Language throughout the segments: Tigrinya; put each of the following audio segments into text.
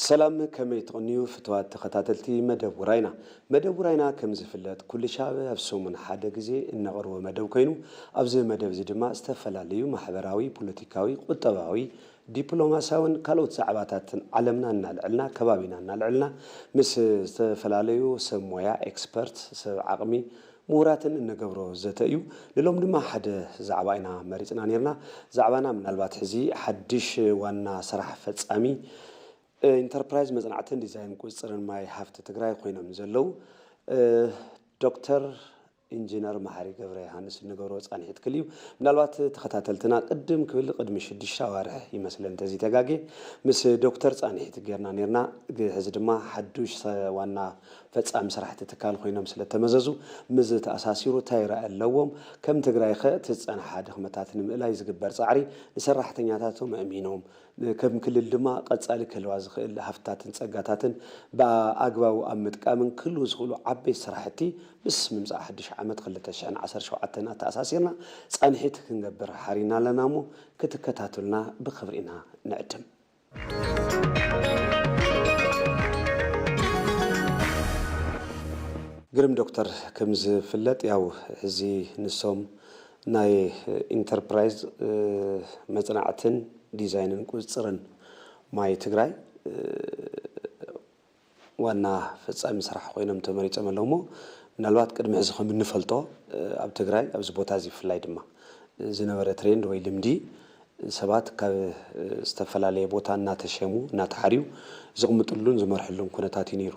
ሰላም፣ ከመይ ትቕንዩ ፍትዋት ተኸታተልቲ መደብ ውራይና? መደብ ውራይና ከም ዝፍለጥ ኩሉ ሻብ ኣብ ሰሙን ሓደ ግዜ እነቕርቦ መደብ ኮይኑ፣ ኣብዚ መደብ እዚ ድማ ዝተፈላለዩ ማሕበራዊ፣ ፖለቲካዊ፣ ቁጠባዊ፣ ዲፕሎማሲያውን ካልኦት ዛዕባታትን ዓለምና እናልዕልና፣ ከባቢና እናልዕልና ምስ ዝተፈላለዩ ሰብ ሞያ፣ ኤክስፐርት፣ ሰብ ዓቕሚ፣ ምሁራትን እንገብሮ ዘተ እዩ። ንሎም ድማ ሓደ ዛዕባ ኢና መሪፅና ነርና። ዛዕባና ምናልባት ሕዚ ሓድሽ ዋና ስራሕ ፈፃሚ ኢንተርፕራይዝ መፅናዕትን ዲዛይን ቁፅፅርን ማይ ሃፍቲ ትግራይ ኮይኖም ዘለዉ ዶክተር ኢንጂነር መሓሪ ገብረ ዮሃንስ እንገብሮ ፃንሒት ክል እዩ። ምናልባት ተኸታተልትና ቅድም ክብል ቅድሚ ሽዱሽተ ኣዋርሕ ይመስለ እንተዘይተጋጌ ምስ ዶክተር ፃንሒት ጌርና ነርና። ሕዚ ድማ ሓዱሽ ዋና ፈፃሚ ስራሕቲ ትካል ኮይኖም ስለተመዘዙ፣ ምስ ተኣሳሲሩ እንታይ ራኢ ኣለዎም? ከም ትግራይ ኸ እቲ ዝፀንሓ ድኽመታት ንምእላይ ዝግበር ፃዕሪ ንሰራሕተኛታቶም ኣእሚኖም፣ ከም ክልል ድማ ቀፃሊ ክህልዋ ዝኽእል ሃፍትታትን ፀጋታትን ብኣግባቡ ኣብ ምጥቃምን ክህልዉ ዝኽእሉ ዓበይቲ ስራሕቲ ምስ ምምፃእ ሓድሽ ዓመት ክልተ ሽሕን ዓሰርተ ሸውዓተን ኣተኣሳሲርና ፃንሒት ክንገብር ሓሪና ኣለና እሞ ክትከታተሉና ብኽብሪ ኢና ንዕድም። ግርም ዶክተር፣ ከም ዝፍለጥ ያው ሕዚ ንሶም ናይ ኢንተርፕራይዝ መፅናዕትን ዲዛይንን ቁፅፅርን ማይ ትግራይ ዋና ፈፃሚ ስራሕ ኮይኖም ተመሪፆም ኣለዉ። እሞ ምናልባት ቅድሚ ሕዚ ከም እንፈልጦ ኣብ ትግራይ ኣብዚ ቦታ እዚ ብፍላይ ድማ ዝነበረ ትሬንድ ወይ ልምዲ ሰባት ካብ ዝተፈላለየ ቦታ እናተሸሙ እናተሓርዩ ዝቕምጥሉን ዝመርሕሉን ኩነታት እዩ ነይሩ።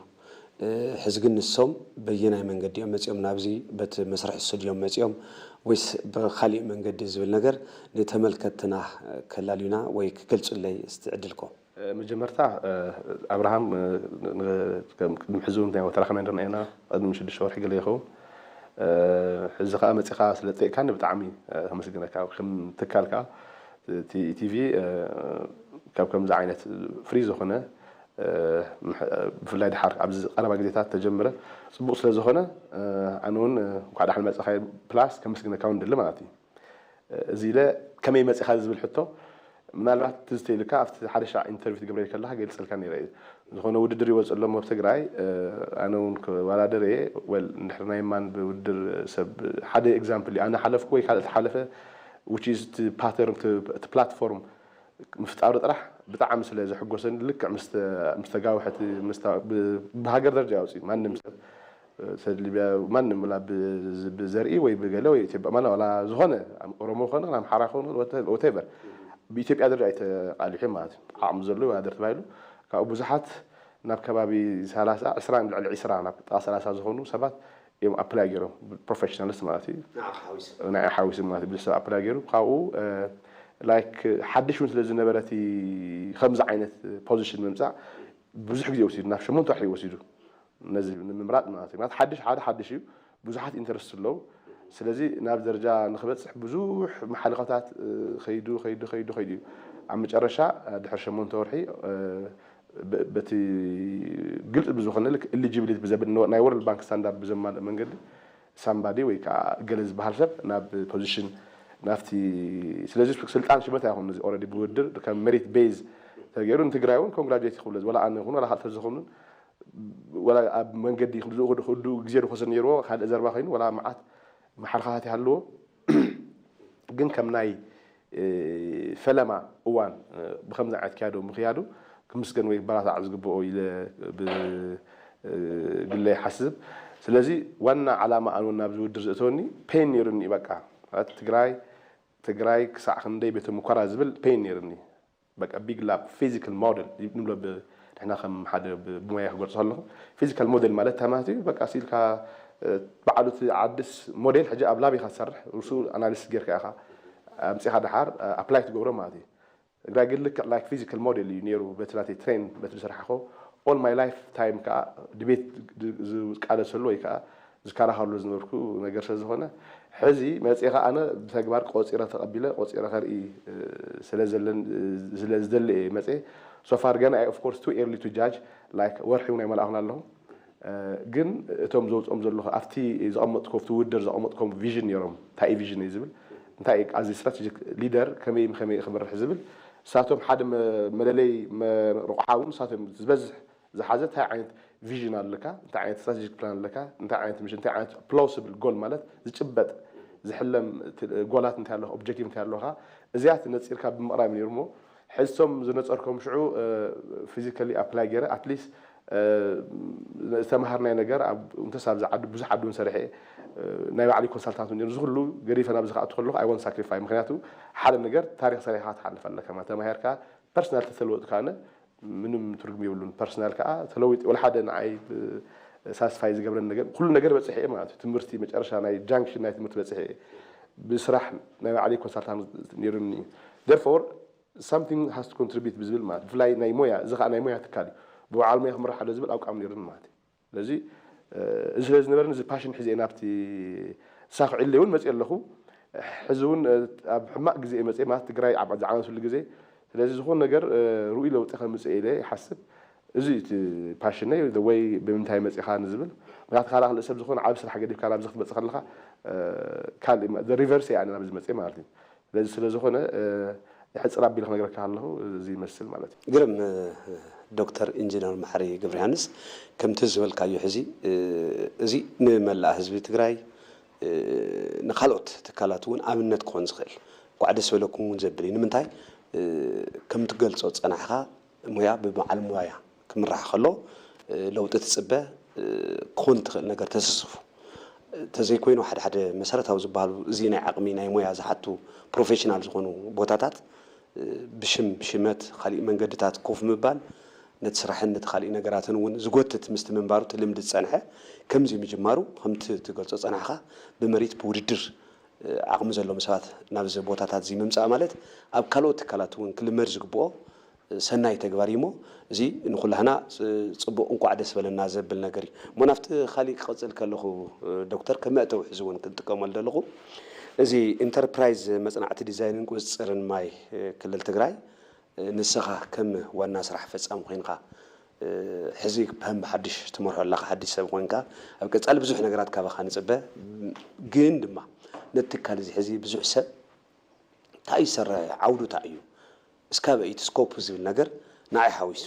ሕዚ ግን ንሶም በየናይ መንገዲ እዮም መፂኦም ናብዚ በቲ መስርሒ ስቱድዮም መፂኦም ወይስ ብካሊእ መንገዲ ዝብል ነገር ንተመልከትና ከላልዩና ወይ ክገልፁለይ እስቲ ዕድልኮ። መጀመርታ ኣብርሃም፣ ቅድሚ ሕዚ እውን ተራኸብና ንርና ኢና። ቅድሚ ሽዱሽተ ወርሒ ገለ ይኸውን። ሕዚ ከዓ መፂኻ ስለ ዝጠየቅካኒ ብጣዕሚ ከመስግነካ። ከም ትካል ከዓ ቲቪ ካብ ከምዚ ዓይነት ፍሪ ዝኾነ ብፍላይ ድሓር ኣብዚ ቀረባ ግዜታት ተጀምረ ፅቡቅ ስለ ዝኾነ ኣነ እውን እንኳዕ ዳሕን መፅኻ ፕላስ ከመስግነካ እውን ደሊ ማለት እዩ። እዚ ኢለ ከመይ መፂኻ ዝብል ሕቶ ምናልባት ትዝተ ኢልካ ኣብቲ ሓደ ሻዕ ኢንተርቪው ትገብረ ከለካ ገልፀልካ ነይረ እዩ። ዝኾነ ውድድር ይወፅእ ኣሎ ኣብ ትግራይ ኣነ እውን ክወዳደር እየ። ወል እንድሕር ናይ ማን ብውድድር ሰብ ሓደ ኤግዛምፕል እዩ ኣነ ሓለፍኩ ወይ ካልእ ተሓለፈ which is ፓተርን ፕላትፎርም ምፍጣሩ ጥራሕ ብጣዕሚ ስለ ዘሕጎሰኒ ልክዕ ምስ ተጋውሐቲ ብሃገር ደረጃ ያውፅእ ማንም ሰብ ሰድ ሊብያ ማንም ላ ብዘርኢ ወይ ብገለ ወይ ኢትዮጵያ ማለ ላ ዝኾነ ኦሮሞ ኾነ ኣምሓራ ኾነ whatever ብኢትዮጵያ ደረጃ ኣይተቃሊሑ ማለት እዩ። ዓቕሚ ዘሎ ይወዳደር ተባሂሉ ካብኡ ብዙሓት ናብ ከባቢ ሰላሳ ዕስራ ልዕሊ ዕስራ ናብ ጥቃ ሰላሳ ዝኾኑ ሰባት እዮም ኣፕላይ ገይሮም ፕሮፌሽናልስ ማለት እዩ ናይ ሓዊሱ ማለት ብዙሕ ሰብ ኣፕላይ ገይሩ ካብኡ ላይክ ሓድሽ እውን ስለ ዝነበረ እቲ ከምዚ ዓይነት ፖዚሽን ምምፃእ ብዙሕ ግዜ ወሲዱ ናብ ሸሞንተ ወርሒ ወሲዱ ነዚ ንምምራጥ ማለት እዩ ማለት ሓድሽ ሓደ ሓድሽ እዩ ብዙሓት ኢንተረስት ኣለዉ ስለዚ ናብ ደረጃ ንክበፅሕ ብዙሕ መሓልኸታት ከይዱ ከይዱ ከይዱ ከይዱ እዩ ኣብ መጨረሻ ድሕር ሸሞንተ ወርሒ በቲ ግልፂ ብዝኾነ ልክ ኤሊጂቢሊቲ ብዘብል ናይ ወርልድ ባንክ ስታንዳርድ ብዘማልእ መንገዲ ሳምባዲ ወይ ከዓ ገለ ዝበሃል ሰብ ናብ ፖዚሽን ናብቲ ስለዚ ስልጣን ሽመት ኣይኮኑ እዚ ኦረዲ ብውድር ከም ሜሪት ቤዝ ተገይሩ ንትግራይ እውን ኮንግራጁዌት ይኽብሎ ወላ ኣነ ይኹን ወላ ካልተ ዝኾኑን ወላ ኣብ መንገዲ ክዱ ግዜ ድኮሰ ነይርዎ ካልእ ዘርባ ኮይኑ ወላ መዓት መሓልኻታት ይሃልዎ ግን ከም ናይ ፈለማ እዋን ብከምዚ ዓይነት ክያዶ ምክያዱ ክምስገን ወይ ክበራታዕ ዝግብኦ ኢለ ብግለ ይሓስብ። ስለዚ ዋና ዓላማ ኣነ እውን ናብዚ ውድድር ዘእተወኒ ፔን ነይሩኒ በቃ ትግራይ ትግራይ ክሳዕ ክንደይ ቤተ ሙከራ ዝብል ፔን ነይሩኒ በቃ ቢግ ላብ ፊዚካል ሞዴል ንብሎ ንሕና ከም ሓደ ብሞያ ክገልፆ ከለኹ ፊዚካል ሞዴል ማለት እንታይ ማለት እዩ በቃ ሲልካ በዓሉ እቲ ዓድስ ሞዴል ሕጂ ኣብ ላብ ኢኻ ትሰርሕ ርሱ ኣናሊስት ጌርካ ኢኻ ኣምፂኻ ድሓር ኣፕላይ ትገብሮ ማለት እዩ ትግራይ ግን ልክዕ ላይክ ፊዚካል ሞዴል እዩ ነይሩ በቲ ናተይ ትሬን በቲ ዝሰራሕኮ all my life time ከዓ ድቤት ዝቃለሰሉ ወይ ከዓ ዝከራኸርሉ ዝነበርኩ ነገር ስለ ዝኾነ ሕዚ መፅኤ ከዓ ኣነ ብተግባር ቆፂረ ተቐቢለ ቆፂረ ከርኢ ስለ ዘለን ስለ ዝደሊ እየ መፅኤ so far ገና of course too early to judge like ወርሒ እውን ኣይመልኣኹን ኣለኹ ግን እቶም ዘውፅኦም ዘለኹ ኣብቲ ዘቐመጥኮ ኣብቲ ውድድር ዘቐመጥኮም ቪዥን ነይሮም እንታይ ቪዥን እዩ ዝብል እንታይ ኣብዚ ስትራቴጂክ ሊደር ከመይ ከመይ ክመርሕ ዝብል ንሳቶም ሓደ መ- መለለይ መ- ረቑሓ እውን ንሳቶም ዝበዝሕ ዝሓዘ እንታይ ዓይነት ቪዥን ኣለካ፣ እንታይ ዓይነት ስትራቴጂክ ፕላን ኣለካ፣ እንታይ ዓይነት ሚሽን፣ እንታይ ዓይነት ፕላውሲብል ጎል ማለት ዝጭበጥ ዝሕለም ት- ጎላት እንታይ ኣለካ፣ ኦብጀክቲቭ እንታይ ኣለካ፣ እዚያት ነፂርካ ብምቕራብ ነይሩ። እሞ ሕዝቶም ዝነፀርኮም ሽዑ ፊዚካሊ ኣፕላይ ገይረ ኣትሊስት ዝተምሃርናይ ነገር ኣብ እንተስ ኣብዚ ዓዲ ብዙሕ ዓዲ እውን ሰሪሐ ናይ ባዕሊ ኮንሳልታንት እውን ነይሩ። እዚ ኩሉ ገዲፈ ናብዚ ክኣቱ ከለኹ ኣይ ወንት ሳክሪፋይ፣ ምክንያቱ ሓደ ነገር ታሪክ ሰሪሕካ ትሓልፍ ኣለካ ማለት ተማሂርካ ፐርሰናል ተተለወጥካ ኣነ ምንም ትርጉም የብሉን። ፐርሰናል ከዓ ተለዊጥ ወላ ሓደ ንዓይ ሳስፋይ ዝገብረን ነገር ኩሉ ነገር በፅሐ እየ ማለት እዩ። ትምህርቲ መጨረሻ ናይ ጃንክሽን ናይ ትምህርቲ በፅሐ እየ። ብስራሕ ናይ ባዕለይ ኮንሳልታንት ነይሩኒ። Therefore something has to contribute ብዝብል ማለት ብፍላይ ናይ ሞያ እዚ ከዓ ናይ ሞያ ትካል እዩ። ብበዓል ሞያ ክምራሕ ኣሎ ዝብል ኣቋም ነይሩኒ ማለት እዩ። ስለዚ እዚ ስለ ዝነበረኒ እዚ ፓሽን ሒዘ ናብቲ ሳኽዒለ እውን መፅእ ኣለኹ። ሕዚ እውን ኣብ ሕማቕ ግዜ መፅእ ማለት ትግራይ ኣብ ዝዓነሱሉ ግዜ ስለዚ ዝኾነ ነገር ርኡይ ለውጢ ከምፅእ ኢለ ይሓስብ። እዚ እቲ ፓሽነይ ወይ ብምንታይ መፂኻ ንዝብል ምክንያቱ ካልእ ካልእ ሰብ ዝኾነ ዓብ ስራሕ ገዲፍካ ናብዚ ክትመፅእ ከለኻ ካልእ ሪቨርስ እየ ኣነ ናብዚ መፅእ ማለት እዩ። ስለዚ ስለ ዝኾነ ሕፅር ኣቢለ ክነግረካ ኣለኹ እዚ ይመስል ማለት እዩ። ግርም። ዶክተር ኢንጂነር መሓሪ ገብረዮሃንስ ከምቲ ዝበልካዮ ሕዚ እዚ ንመላእ ህዝቢ ትግራይ ንካልኦት ትካላት እውን ኣብነት ክኾን ዝኽእል እንኳዕ ደስ በለኩም እውን ዘብል እዩ። ንምንታይ ከም ትገልፆ ፀናሕካ ሙያ ብበዓል ሙያ ክምራሕ ከሎ ለውጢ ትፅበ ክኾን ትኽእል ነገር ተሰስፉ ተዘይኮይኑ ሓደ ሓደ መሰረታዊ ዝበሃሉ እዚ ናይ ዓቕሚ ናይ ሞያ ዝሓቱ ፕሮፌሽናል ዝኾኑ ቦታታት ብሽም ሽመት ካሊእ መንገድታት ኮፍ ምባል ነቲ ስራሕን ነቲ ካሊእ ነገራትን እውን ዝጎትት ምስቲ ምንባሩ እቲ ልምዲ ዝፀንሐ ከምዚ ምጅማሩ ከምቲ ትገልፆ ፀናሕካ ብመሪት ብውድድር ዓቕሚ ዘሎም ሰባት ናብዚ ቦታታት እዚ ምምፃእ ማለት ኣብ ካልኦት ትካላት እውን ክልመድ ዝግብኦ ሰናይ ተግባር እዩ እሞ እዚ ንኩላህና ፅቡቕ እንኳዕ ደስ በለና ዘብል ነገር እዩ እሞ ናብቲ ካሊእ ክቐፅል ከለኹ ዶክተር ከም መእተዊ ሕዚ እውን ክንጥቀመሉ ዘለኹ እዚ ኢንተርፕራይዝ መፅናዕቲ ዲዛይንን ቁፅፅርን ማይ ክልል ትግራይ ንስኻ ከም ዋና ስራሕ ፈፃሚ ኮይንካ ሕዚ ከም ሓድሽ ትመርሖ ኣለካ ሓድሽ ሰብ ኮይንካ ኣብ ቀፃሊ ብዙሕ ነገራት ካባካ ንፅበ ግን ድማ ነቲ ትካል እዚ ሕዚ ብዙሕ ሰብ እንታይ እዩ ዝሰርሕ ዓውዱ እንታይ እዩ እስካብ እቲ ስኮፕ ዝብል ነገር ንዓይ ሓዊሱ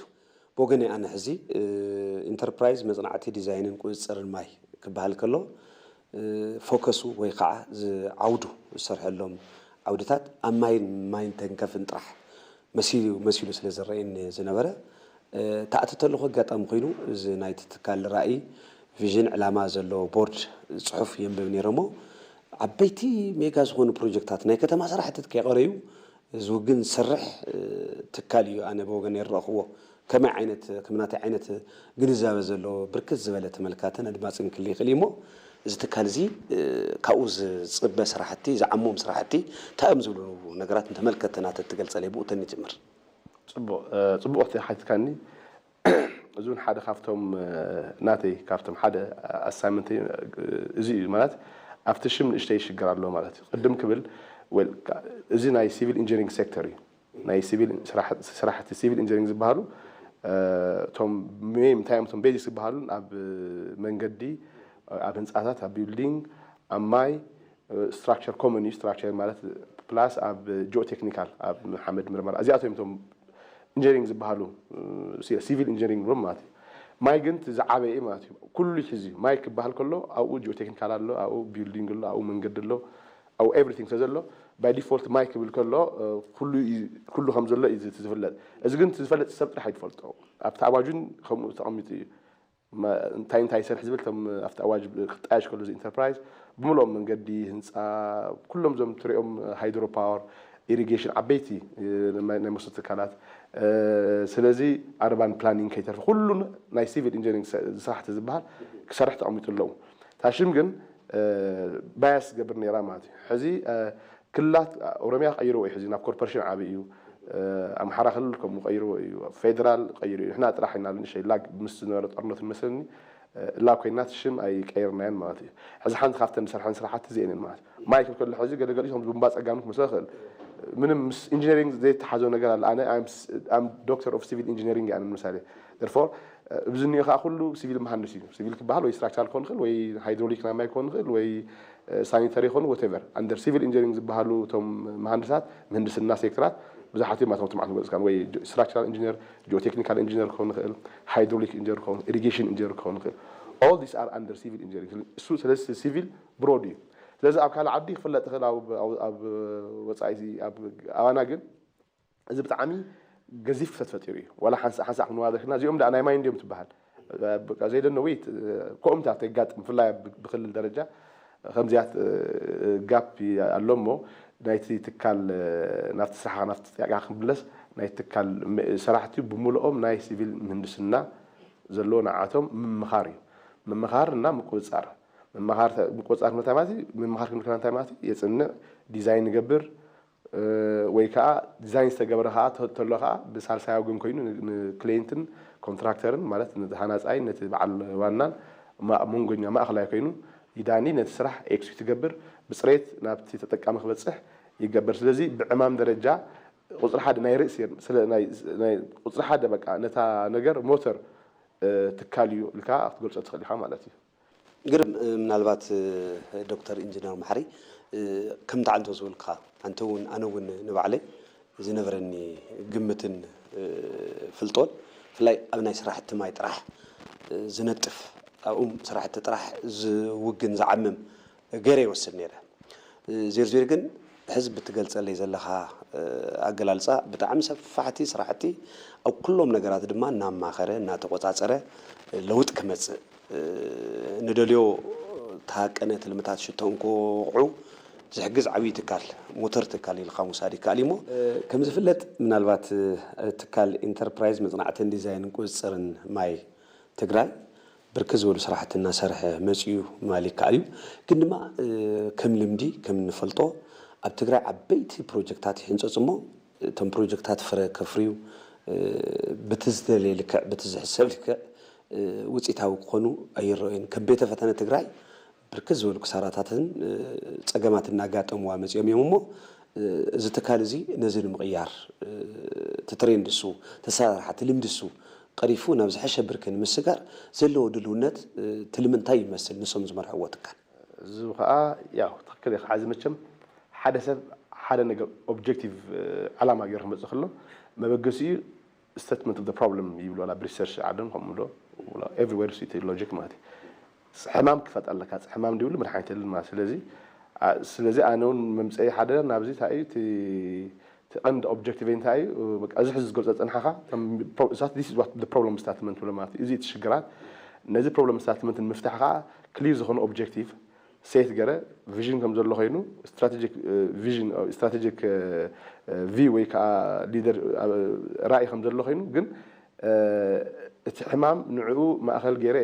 ብወገነይ ኣነ ሕዚ ኢንተርፕራይዝ መፅናዕቲ ዲዛይንን ቁፅፅርን ማይ ክበሃል ከሎ ፎከሱ ወይ ከዓ ዓውዱ ዝሰርሐሎም ዓውድታት ኣብ ማይን ማይን ተንከፍን ጥራሕ መሲሉ መሲሉ ስለ ዝረኣየኒ ዝነበረ ታእቲ ተለኹ ኣጋጣሚ ኮይኑ እዚ ናይቲ ትካል ራእይ ቪዥን ዕላማ ዘለዎ ቦርድ ፅሑፍ የንብብ ነይረ እሞ ዓበይቲ ሜጋ ዝኾኑ ፕሮጀክታት ናይ ከተማ ስራሕቲ ከይቀረዩ ዝውግን ዝሰርሕ ትካል እዩ ኣነ ብወገን ይረእኽዎ ከመይ ዓይነት ከም ናተይ ዓይነት ግንዛበ ዘለዎ ብርክት ዝበለ ተመልካትን ኣድማፅን ክል ይኽእል እሞ እዚ ትካል እዚ ካብኡ ዝፅበ ስራሕቲ ዝዓሞም ስራሕቲ እንታይ እዮም ዝብሉ ነገራት ንተመልከትትና ተትገልፀለይ ብኡ ተንጅምር ፅቡቕ ፅቡቕ እቲ ሓቲትካኒ እዚ እውን ሓደ ካብቶም ናተይ ካብቶም ሓደ ኣሳይመንተይ እዚ እዩ ማለት ኣብቲ ሽም ንእሽተይ ይሽግር ኣሎ ማለት እዩ ቅድም ክብል እዚ ናይ ሲቪል ኢንጂኒሪንግ ሴክተር እዩ ናይ ሲቪል ስራሕቲ ሲቪል ኢንጂኒሪንግ ዝበሃሉ እቶም ሜም እንታይ እዮም እቶም ቤዚክስ ዝበሃሉ ኣብ መንገዲ ኣብ ህንፃታት ኣብ ቢልዲንግ ኣብ ማይ ስትራክቸር ኮመን እዩ ስትራክቸር ማለት ፕላስ ኣብ ጂኦቴክኒካል ኣብ ሓመድ ምርመራ እዚኣቶም እዮም እቶም ኢንጂኒሪንግ ዝበሃሉ ሲቪል ኢንጂኒሪንግ ንብሎም ማለት እዩ ማይ ግን ዝዓበየ ማለት እዩ ኩሉ ሕዚ ማይ ክበሃል ከሎ ኣብኡ ጂኦቴክኒካል ኣሎ ኣብኡ ቢልዲንግ ኣሎ ኣብኡ መንገዲ ኣሎ ኣብኡ ኤቭሪቲንግ ስለዘሎ ባይ ዲፎልት ማይ ክብል ከሎ ኩሉ ከም ዘሎ እዩ ዝፍለጥ እዚ ግን ዝፈለጥ ሰብ ጥራሕ ይፈልጦ ኣብቲ ኣዋጅን ከምኡ ተቐሚጡ እዩ እንታይ እንታይ ይሰርሕ ዝብል ቶም ኣብቲ ኣዋጅ ክጣየሽ ከሎ እዚ ኢንተርፕራይዝ ብምልኦም መንገዲ ህንፃ ኩሎም ዞም ትሪኦም ሃይድሮ ፓወር ኢሪጌሽን ዓበይቲ ናይ መስኖ ትካላት ስለዚ ኣርባን ፕላኒንግ ከይተርፈ ኩሉ ናይ ሲቪል ኢንጂኒሪንግ ስራሕቲ ዝበሃል ክሰርሕ ተቐሚጡ ኣለዉ ታሽም ግን ባያስ ገብር ነራ ማለት እዩ ሕዚ ክልላት ኦሮሚያ ቀይርዎ እዩ ሕዚ ናብ ኮርፖሬሽን ዓብይ እዩ ኣምሓራ ክልል ከምኡ ቀይርዎ እዩ ፌደራል ቀይሩ እዩ ንሕና ጥራሕ ኢና ንእሸይ ላግ ምስ ዝነበረ ጦርነት መስለኒ እላ ኮይና ሽም ኣይቀየርናዮን ማለት እዩ ሕዚ ሓንቲ ካብተን ዝሰርሐን ስራሕቲ እዚአን ማይ ክብል ከሎ ሕዚ ገለገሊኡ ከም ዝቡንባ ፀጋም ክመስሎ ይኽእል ምንም ምስ ኢንጂነሪንግ ዘይተሓዞ ነገር ኣለ ኣነ ዶክተር ኦፍ ሲቪል ኢንጂነሪንግ ኣነ ምሳሌ ደርፎር እብዚ እኒኦ ከዓ ኩሉ ሲቪል መሃንድስ እዩ ሲቪል ክበሃል ወይ ስትራክቸራል ክኾን ይኽእል ወይ ሃይድሮሊክ ናይ ማይ ክኾን ይኽእል ወይ ሳኒተሪ ይኾኑ whatever under civil engineering ዝበሃሉ እቶም መሃንድሳት ምህንድስና ሴክተራት ብዙሓት እዮም ኣቶም ትማዕት መግለጽካን ወይ structural engineer geotechnical engineer ክኸውን ይኽእል hydraulic engineer ክኸውን irrigation engineer ክኸውን ይኽእል all these are under civil engineering እሱ ስለዚ civil broad እዩ ስለዚ ኣብ ካልእ ዓዲ ክፍለጥ ይኽእል ኣብ ወፃኢ ኣብ ኣባና ግን እዚ ብጣዕሚ ገዚፍ ክፍተት ፈጢሩ እዩ ዋላ ሓንሳእ ሓንሳእ ክንዋደር ክና እዚኦም ዳ ናይ ማይ እንዲዮም ትበሃል በቃ ዘይደነ ወይ ከምታት የጋጥም ብፍላይ ብክልል ደረጃ ከምዚያት ጋፕ ኣሎ እሞ ናይቲ ትካል ናብቲ ስራሕካ ናብቲ ጥያቄካ ክምለስ ናይ ትካል ሰራሕቲ ብምልኦም ናይ ሲቪል ምህንድስና ዘለዎ ንዓቶም ምምኻር እዩ ምምኻር እና ምቁፅፃር ምምኻር ምቁፅፃር እንታይ ማለት ምምኻር ክንብል እንታይ ማለት የፅንዕ ዲዛይን ይገብር ወይ ከዓ ዲዛይን ዝተገበረ ከዓ ተሎ ከዓ ብሳልሳይ ወገን ኮይኑ ንክሌንትን ኮንትራክተርን ማለት ነቲ ሃናፃይን ነቲ በዓል ዋናን መንጎኛ ማእኸላይ ኮይኑ ይዳኒ ነቲ ስራሕ ኤክስኪዩት ይገብር ብፅሬት ናብቲ ተጠቃሚ ክበፅሕ ይገብር ስለዚ ብዕማም ደረጃ ቁፅሪ ሓደ ናይ ርእሲ ቁፅሪ ሓደ በቃ ነታ ነገር ሞተር ትካል እዩ ኢልካ ክትገልፆ ትኽእል ኢኻ ማለት እዩ ግርም ምናልባት ዶክተር ኢንጂነር ማሕሪ ከምቲ ዓንቶ ዝበልካ ኣንተ እውን ኣነ እውን ንባዕለይ ዝነበረኒ ግምትን ፍልጦን ብፍላይ ኣብ ናይ ስራሕቲ ማይ ጥራሕ ዝነጥፍ ኣብኡም ስራሕቲ ጥራሕ ዝውግን ዝዓምም ገይረ ይወስድ ነይረ ዜርዜር ግን ሕዚ ብትገልፀለይ ዘለኻ ኣገላልፃ ብጣዕሚ ሰፋሕቲ ስራሕቲ ኣብ ኩሎም ነገራት ድማ እናማኸረ እናተቆፃፀረ ለውጥ ክመፅእ ንደልዮ ተሃቀነ ትልምታት ሽቶ እንክወቕዑ ዝሕግዝ ዓብዪ ትካል ሞተር ትካል ኢልካ ምውሳድ ይከኣል እሞ ከም ዝፍለጥ ምናልባት ትካል ኢንተርፕራይዝ መፅናዕትን ዲዛይንን ቁፅፅርን ማይ ትግራይ ብርክት ዝበሉ ስራሕቲ እናሰርሐ መፅኡ ምባል ይከኣል እዩ ግን ድማ ከም ልምዲ ከም እንፈልጦ ኣብ ትግራይ ዓበይቲ ፕሮጀክታት ይሕንፀፁ እሞ እቶም ፕሮጀክታት ፍረ ከፍርዩ በቲ ዝደለየ ልክዕ በቲ ዝሕሰብ ልክዕ ውፅኢታዊ ክኾኑ ኣይረኣዩን። ከም ቤተ ፈተነ ትግራይ ብርክት ዝበሉ ክሳራታትን ፀገማት እናጋጠምዋ መፂኦም እዮም እሞ እዚ ትካል እዚ ነዚ ንምቕያር እቲ ትሬንድ እሱ ተሰራርሓ እቲ ልምዲ እሱ ቀሪፉ ናብ ዝሐሸ ብርኪ ንምስጋር ዘለዎ ድልውነት ትልሚ እንታይ ይመስል ንሶም ዝመርሕዎ ትካል? እዚ ከዓ ያው ትክክል ኢኻ። እዚ መቸም ሓደ ሰብ ሓደ ነገር ኦብጀክቲቭ ዕላማ ገይሩ ክመፅእ ከሎ መበገሲኡ statement of the problem ይብሉ ኣብ ሪሰርች ዓለም ከምኡ ዶ everywhere city logic ማለት እዩ። ሕማም ክፈጥ ኣለካ ሕማም ድብሉ መድሓኒት የለን ማለት ስለዚ ስለዚ ኣነ እውን መምፀኢ ሓደ ናብዚ እንታይ እዩ እቲ ቀንዲ ኦብጀክቲቭ እንታይ እዩ እዚ ሕዚ ዝገልፆ ፀንሓኻ problem statement ብሎ ማለት እዩ እዚ እቲ ሽግራት ነዚ problem statement ንምፍታሕ ከዓ ክሊር ዝኾነ ኦብጀክቲቭ ሴት ገረ ቪዥን ከም ዘሎ ኮይኑ strategic vision strategic view ወይ ከዓ leader ራእይ ከም ዘሎ ኮይኑ ግን እቲ ሕማም ንዕኡ ማእኸል ገይረ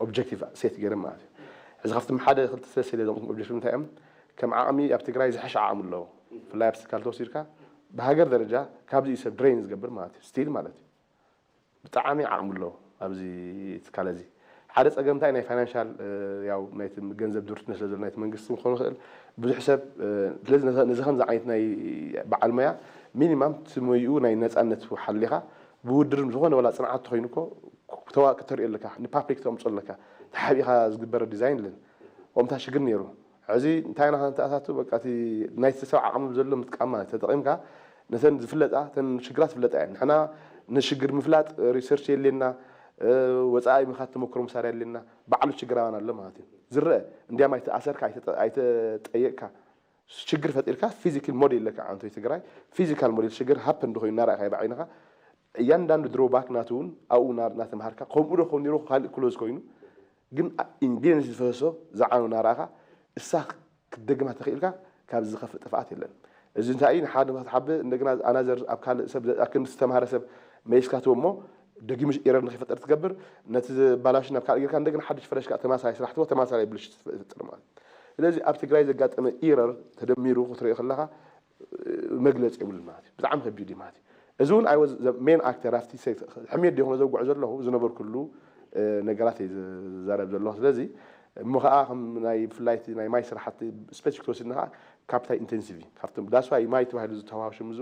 ኦብጀክቲቭ ሴት ገይረ ማለት እዩ። ሕዚ ካብቶም ሓደ ክልተ ሰለስተ ኢለ ዘቕምጦም ኦብጀክቲቭ እንታይ እዮም? ከም ዓቕሚ ኣብ ትግራይ ዝሐሸ ዓቕሚ ኣለዎ። ብፍላይ ኣብ ትካል ተወሲድካ ብሃገር ደረጃ ካብዚ እዩ ሰብ ድሬን ዝገብር ማለት እዩ። ስቲል ማለት እዩ። ብጣዕሚ ዓቕሚ ኣለዎ ኣብዚ ትካል እዚ። ሓደ ፀገም እንታይ ናይ ፋይናንሻል ያው ናይቲ ገንዘብ ድርትነት ስለ ዘሎ ናይቲ መንግስቲ ክኾን ይኽእል ብዙሕ ሰብ ስለዚ ነዚ ከምዚ ዓይነት ናይ በዓል ሞያ ሚኒማም እቲ ሞይኡ ናይ ነፃነት ሓሊኻ ብውድድር ዝኾነ ዋላ ፅንዓት ተኾይኑ እኮ ክተዋ ክተሪኦ ኣለካ ንፓብሊክ ተምፆ ኣለካ ተሓቢኻ ዝግበረ ዲዛይን ለን ከምታ ሽግር ነይሩ ሕዚ እንታይ ኢና ክንተኣታቱ በቃ እቲ ናይቲ ሰብ ዓቕሚ ዘሎ ምጥቃም ማለት ተጠቒምካ ነተን ዝፍለጣ እተን ሽግራት ዝፍለጣ እየን ንሕና ንሽግር ምፍላጥ ሪሰርች የድልየና ወፃኢ ምኻድ ተመክሮ መሳርያ የድልየና ባዕሉ ሽግር ኣባና ኣሎ ማለት እዩ ዝረአ እንዲያም ኣይተኣሰርካ ኣይተጠየቅካ ሽግር ፈጢርካ ፊዚካል ሞዴል ለካ ዓንቶይ ትግራይ ፊዚካል ሞዴል ሽግር ሃፕን እንድኮይኑ እናረእካ ይባዕ ኢንኻ እያንዳንዱ ድሮባክ ናቱ እውን ኣብኡ እናተምሃርካ ከምኡ ዶ ከም ነይሩ ካልእ ክሎዝ ኮይኑ ግን ኢንግሊዝ ዝፈሰሶ ዝዓኑ እናረእካ እሳ ክትደግማ ተኽኢልካ ካብ ዝኸፍእ ጥፍኣት የለን እዚ እንታይ እዩ ንሓደ ንክትሓብእ እንደገና ኣናዘር ኣብ ካልእ ሰብ ኣብ ክንዲ ዝተምሃረ ሰብ መይስካትዎ እሞ ደጊሙ ኢረር ንክፈጠር ትገብር ነቲ ባላሽ ናብ ካልእ ጌርካ እንደገና ሓድሽ ፍረሽ ከዓ ተማሳይ ስራሕ ትቦ ተማሳይ ብልሽ ትፍጥር ማለት ስለዚ ኣብ ትግራይ ዘጋጠመ ኢረር ተደሚሩ ክትሪኦ ከለካ መግለፂ የብሉን ማለት እዩ ብጣዕሚ ከቢድ እዩ ማለት እዩ እዚ እውን ኣይ ወዝ ሜን ኣክተር ኣብቲ ሕሜድ ዲኹም ዘውግዖ ዘለኹ ዝነበርኩሉ ነገራት እየ ዝዛረብ ዘለኹ ስለዚ እሞ ከዓ ከም ናይ ብፍላይ ናይ ማይ ስራሕቲ ስፔሲፊክ ተወሲድና ከዓ ካፒታል ኢንቴንሲቭ እዩ ካብቶም ዳስዋይ ማይ ተባሂሉ ዝተዋሃብ ሽም ብዙ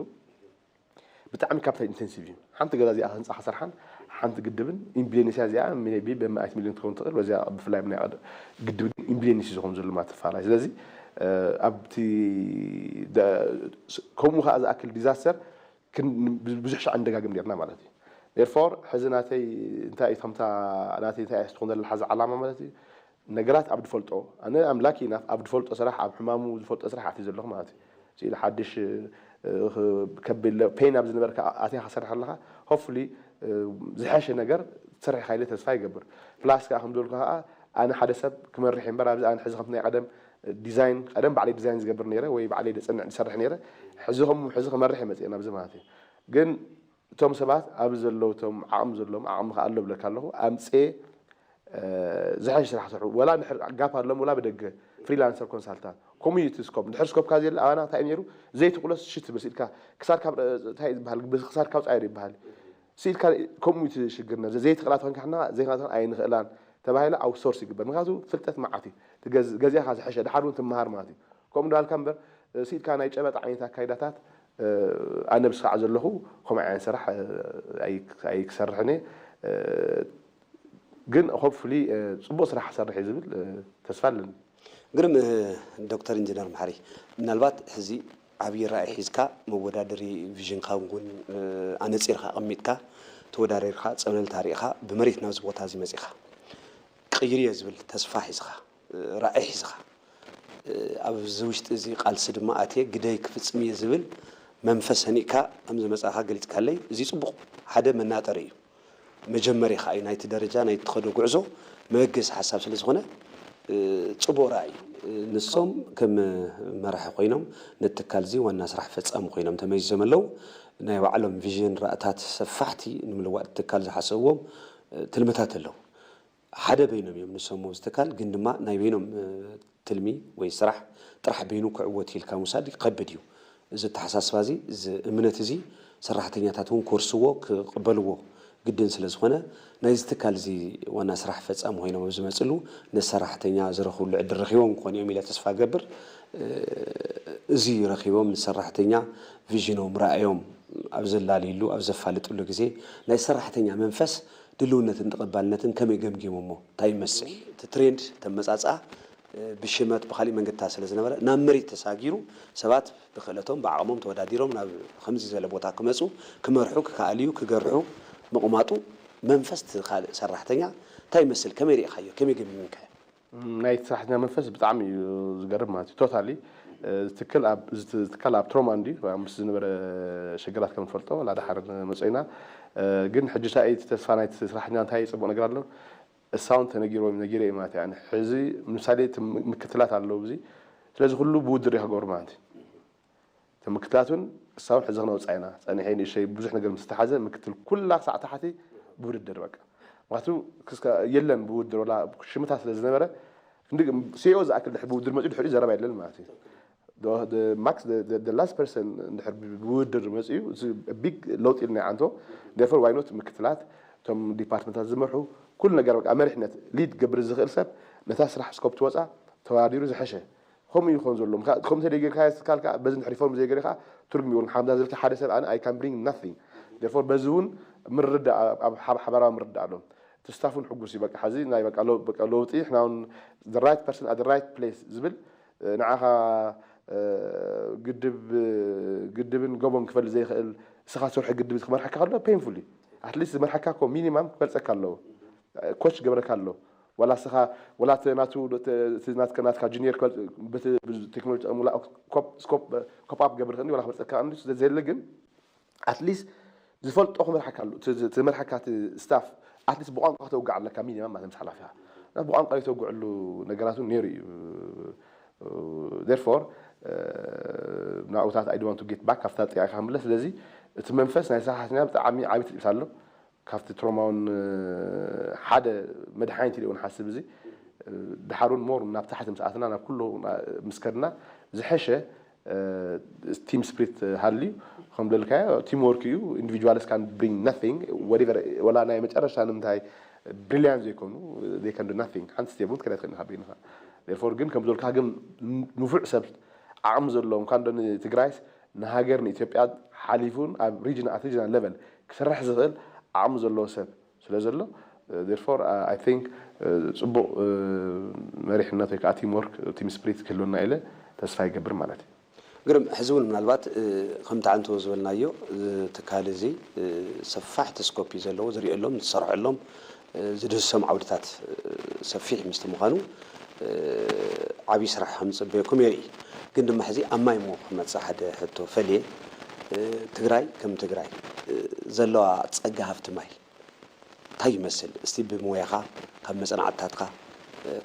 ብጣዕሚ ካፒታል ኢንቴንሲቭ እዩ ሓንቲ ገዛ እዚኣ ህንፃ ክሰርሓን ሓንቲ ግድብን ኢምቢሊዮንስ እያ እዚኣ፣ ሜቢ በመኣት ሚሊዮን ትኸውን ትኽእል። በዚኣ ብፍላይ ናይ ቀደ-፣ ግድብ ግን ኢምቢሊዮንስ እዩ ዝኸውን ዘሎ ማለት ተፋላይ። ስለዚ፣ እ፣ ኣብቲ ደ-፣ ስ-፣ ከምኡ ከኣ ዝኣክል ዲዛስተር ክን-፣ ብዙ ሻዕ ንደጋግም ኔርና ማለት እዩ። ዴርፎር፣ ሕዚ ናተይ እንታይ እዩ፣ ከምታ ናተይ እንታይ እያ ትኾን ዘላ ሓዚ ዓላማ ማለት እዩ፣ ነገራት ኣብ ድፈልጦ፣ ኣነ ኣምላክ ኢናፍ ኣብ ድፈልጦ ስራሕ፣ ኣብ ሕማሙ ዝፈልጦ ስራሕ ኣትዩ ዘለኹ ማለት እዩ። ስኢል ሓድሽ፣ እ፣ ከቢድ ለ-፣ ፔን ኣብ ዝነበርካ ኣትያ ክሰርሕ ኣለኻ፣ ሆፕፉሊ፣ እ፣ ዝሐሸ ነገር ትሰርሕ ኢኻ ኢለ ተስፋ ይገብር። ፕላስ ከኣ ከም ዝበልኩ ከኣ ኣነ ሓደ ሰብ ክመርሕ እምበር ኣብዚ ኣነ ሕዚ ከምቲ ናይ ቀደም ዲዛይን፣ ቀደም ባዕለይ ዲዛይን ዝገብር ነይረ ወይ ባዕለይ ደጸንዕ ዝሰርሕ ነይረ። ሕዚ ከም-፣ ሕዚ ክመርሕ እየ መጽእ ናብዚ ማለት እዩ። ግን እቶም ሰባት ኣብዚ ዘለዉ፣ እቶም ዓቕሚ ዘለዎም፣ ዓቕሚ ከኣ ኣሎ ብለካ ኣለኹ፣ ኣምጽኤ፣ እ፣ ዝሐሸ ስራሕ ክሰርሑ፣ ወላ እንድሕር ጋፕ ኣሎም፣ ወላ ብደገ ፍሪላንሰር ኮንሳልታንት፣ ኮሚኒቲ ስኮፕ፣ እንድሕር ስኮፕካ ዘየለ ኣባና እንታይ እዩ ነይሩ፣ ዘይትቕሎስ ሽት ትብል፣ ስኢልካ ክሳድካ፣ እ፣ እንታይ እዩ ዝበሃል፣ ክሳድካ ኣውጻእ እዩ ይበሃል። ስኢልካ ከምኡ እዩ እቲ ሽግር፣ ነዚ ዘይትኽእላ ተኾንካ ሕና ዘይትኽእላ ኣይንኽእላን ተባሂሉ ኣውትሶርስ ይግበር። ምኽንያቱ ፍልጠት መዓት እዩ፣ ትገዝ-፣ ገዚእኻ ዝሐሸ፣ ድሓር እውን ትመሃር ማለት እዩ። ከምኡ እንዳበልካ እምበር፣ እ፣ ስኢልካ ናይ ጨበጣ ዓይነት ኣካይዳታት፣ እ፣ ኣነ ብስኻዕ ዘለኹ ከምኡ ዓይነት ስራሕ፣ እ፣ ኣይ-፣ ኣይክሰርሕን እየ። እ፣ ግን ሆፕፉሊ፣ እ፣ ጽቡቕ ስራሕ ክሰርሕ እዩ ዝብል፣ እ፣ ተስፋ ኣለኒ። ግርም፣ እ፣ ዶክተር ኢንጂነር መሓሪ፣ ምናልባት ሕዚ ዓብዪ ራእይ ሒዝካ መወዳደሪ ቪዥንካ እውን፣ እ፣ ኣነጺርካ ኣቐሚጥካ ተወዳደርካ ጸብለልታ ርኢኻ ብመሬት ናብዚ ቦታ እዚ መጺኻ ቅይር እየ ዝብል ተስፋ ሒዝኻ፣ እ፣ ራእይ ሒዝኻ፣ እ፣ ኣብዚ ውሽጢ እዚ ቃልሲ ድማ ኣትየ ግደይ ክፍጽም እየ ዝብል መንፈስ ሰኒቕካ ከም ዝመጻእካ ገሊጽካለይ። እዚ ጽቡቕ ሓደ መናጠሪ እዩ። መጀመሪ ከኣ እዩ ናይቲ ደረጃ ናይ ትኸዶ ጉዕዞ መበገሲ ሓሳብ ስለ ዝኾነ፣ እ፣ ጽቡቕ ራእይ እዩ። እ፣ ንሶም ከም መራሒ ኮይኖም ነቲ ትካል እዚ ዋና ስራሕ ፈጻሚ ኮይኖም ተመዚዞም ኣለዉ። ናይ ባዕሎም ቪዥን ራእታት ሰፋሕቲ ንምልዋጥ ትካል ዝሓሰብዎም፣ እ፣ ትልምታት ኣለዉ። ሓደ በይኖም እዮም ንሶም ኣብዚ ትካል፣ ግን ድማ ናይ በይኖም፣ እ፣ ትልሚ ወይ ስራሕ ጥራሕ በይኑ ክዕወት ኢልካ ምውሳድ ከቢድ እዩ። እዚ ኣተሓሳስባ እዚ፣ እዚ እምነት እዚ ሰራሕተኛታት እውን ክወርስዎ ክቕበልዎ ግድን ስለ ዝኾነ፣ ናይዚ ትካል እዚ ዋና ስራሕ ፈጻሚ ኮይኖም ኣብ ዝመጽሉ ነቲ ሰራሕተኛ ዝረኽብሉ ዕድል ረኺቦም ክኾኑ እዮም ኢለ ተስፋ እገብር። እ፣ እዚ ረኺቦም ንሰራሕተኛ ቪዥኖም፣ ራእዮም ኣብ ዘላልይሉ፣ ኣብ ዘፋልጥሉ ግዜ ናይ ሰራሕተኛ መንፈስ ድልውነትን ተቐባልነትን ከመይ ገምጊሞሞ? እንታይ ይመስል? እቲ ትሬንድ ተመጻጽኣ፣ እ፣ ብሽመት ብኻሊእ መንገድታት ስለ ዝነበረ ናብ መሬት ተሳጊሩ ሰባት ብክእለቶም ብዓቕሞም ተወዳዲሮም ናብ ከምዚ ዝበለ ቦታ ክመጹ፣ ክመርሑ፣ ክከኣልዩ፣ ክገርሑ ምቕማጡ መንፈስ እቲ ካልእ ሰራሕተኛ እንታይ ይመስል? ከመይ ርኢኻዮ? ከመይ ገምጊምካዮ? ናይ ሰራሕተኛ መንፈስ ብጣዕሚ እዩ ዝገርም ማለት እዩ። ቶታሊ፣ እ፣ ትክል ኣብ፣ እዚ ትካል ኣብ ትሮማ እንድዩ፣ ኣብ ምስ ዝነበረ ሽግራት ከም ንፈልጦ፣ ወላ ደሓር ንመጾ ኢና። እ፣ ግን ሕጂ እንታይ እቲ ተስፋ ናይቲ ሰራሕተኛ እንታይ ጽቡቕ ነገር ኣሎ? እሳውን ተነጊሮም፣ ነጊረ እዩ ማለት እዩ። ኣነ ሕዚ ምሳሌ እቲ ም-፣ ምክትላት ኣለዉ፣ እዚ ስለዚ ኩሉ ብውድድር እዩ ክገብሩ ማለት እዩ። እቶም ምክትላት እውን እሳውን ሕዚ ክነውፅኣ ኢና። ጸኒሐ ንእሸይ ብዙሕ ነገር ምስ ተሓዘ ምክትል ኩላ ክሳዕ ታሕቲ ብውድድር በቃ። ምክንያቱ ክስከ-፣ የለን ብውድድር፣ ወላ ሽምታት ስለ ዝነበረ፣ ክንዲ ሲኦ ዝኣክል ድሕር ብውድድር መፅኡ ድሕሪኡ ዘረባ የለን ማለት እዩ። The, the max, the, the, the last person እንድሕር ብ-፣ ብውድድር መፅኡ፣ እዚ ቢግ ለውጢ ኢልና ዓንቶ። Therefore, why not ምክትላት፣ እቶም ዲፓርትመንታት ዝመርሑ፣ ኩሉ ነገር በቃ መሪሕነት፣ ሊድ ገብር ዝኽእል ሰብ ነታ ስራሕ ስኮፕ ትወፃ ተወዳዲሩ ዝሐሸ። ከምኡ ይኾን ዘሎ። ምካ-፣ ከምኡ እንተ ደይጌርካ ትካል ከኣ በዚ እንድሕር ሪፎርም ዘይገይሩ ከኣ ትርጉም የብሉን። ሓምዛ ዝብልካ ሓደ ሰብ ኣነ I can bring nothing። Therefore በዚ እውን ምርዳእ ኣብ፣ ኣብ ሓብ-፣ ሓባራዊ ምርዳእ ኣሎ። እቲ ስታፍ እውን ሕጉስ እዩ። በቃ ሕዚ ናይ በቃ ለው-፣ በቃ ለውጢ፣ ሕና እውን the right person at the right place ዝብል፣ እ፣ ንዓኻ፣ እ፣ ግድብ፣ ግድብን ጎቦን ክፈሊ ዘይኽእል፣ እስኻ ትሰርሖ ግድብ ክመርሓካ ከሎ ፔንፉል እዩ። ኣትሊስት ዝመርሓካ እኮ ሚኒማም ክፈልጸካ ኣለዎ። ኮች ክገብረካ ኣለዎ። ዋላ እስኻ፣ ዋላ እቲ ናቱ፣ እቲ ናትካ፣ ናትካ ጁኒየር ክበል-፣ በቲ ቴክኖሎጂ ጠቕሙ፣ ዋላ ኮፕ-፣ ስኮፕ-፣ ኮፕ ኣፕ ክገብር ይኽእል እዩ፣ ዋላ ክበልጸካ እንዲ ዘለ ግን፣ ኣትሊስት ዝፈልጦ ክመርሓካ ኣሎ። እቲ ዝ-፣ እቲ ዝመርሓካ እቲ ስታፍ፣ ኣትሊስት ብቋንቋ ከተውግዕ ኣለካ፣ ሚኒማም ማለት ምስ ሓላፊኻ። እና ብቋንቋ ዘይተውግዕሉ ነገራት እውን ነይሩ እዩ። Therefore፣ እ፣ ናብኡታት I don't want to get back፣ ካብታ ጥያቄ ክምለስ። ስለዚ እቲ መንፈስ ናይ ሰራሕተኛ ብጣዕሚ ዓቢ ትጽቢት ኣሎ። ካብቲ ትሮማውን፣ እ፣ ሓደ መድሓኒት ኢለ እውን ሓስብ። እዚ፣ እ፣ ድሓሩን ሞር ናብ ታሕቲ ምስ ኣትና፣ ናብ ኩሉ ምስ ከድና ዝሐሸ፣ እ፣ ቲም ስፕሪት ሃልዩ፣ ከም ደልካዮ ቲም ወርክ እዩ። ኢንዲቪጁዋልስ ካን ብሪንግ ናቲንግ፣ ወላ ናይ መጨረሻ ንምንታይ ብሪሊያንት ዘይኮኑ፣ they can do nothing። ሓንቲ ስቴፕ እውን ክትከዳ ትኽእል ኢኻ በይንኻ። Therefore ግን ከም ዝበልካ ግን ንፉዕ ሰብ ዓቕሚ ዘለዎ እንኳን ዶ ንትግራይስ ንሃገር ንኢትዮጵያ ሓሊፉን ኣብ ሪጅን፣ ኣት ሪጅናል ሌቨል ክሰርሕ ዝኽእል ዓቕሚ ዘለዎ ሰብ ስለ ዘሎ therefore I think ጽቡቕ መሪሕነት ወይ ከዓ ቲም ወርክ ቲም ስፕሪት ክህልወና ኢለ ተስፋ ይገብር ማለት እዩ። ግርም ሕዚ እውን ምናልባት ከምቲ ዓንተቦ ዝበልናዮ ትካል እዚ ሰፋሕቲ ስኮፕ እዩ ዘለዎ፣ ዝሪኤሎም ዝሰርሐሎም ዝድህሶም ዓውድታት ሰፊሕ ምስቲ ምዃኑ ዓብዪ ስራሕ ከም ዝፅበየኩም የርኢ። ግን ድማ ሕዚ ኣብ ማይ እሞ ክመፅእ ሓደ ሕቶ ፈልየ ትግራይ ከም ትግራይ ዘለዋ ፀጋ ሃፍቲ ማይ እንታይ ይመስል? እስቲ ብሞያኻ ካብ መፅናዕትታትካ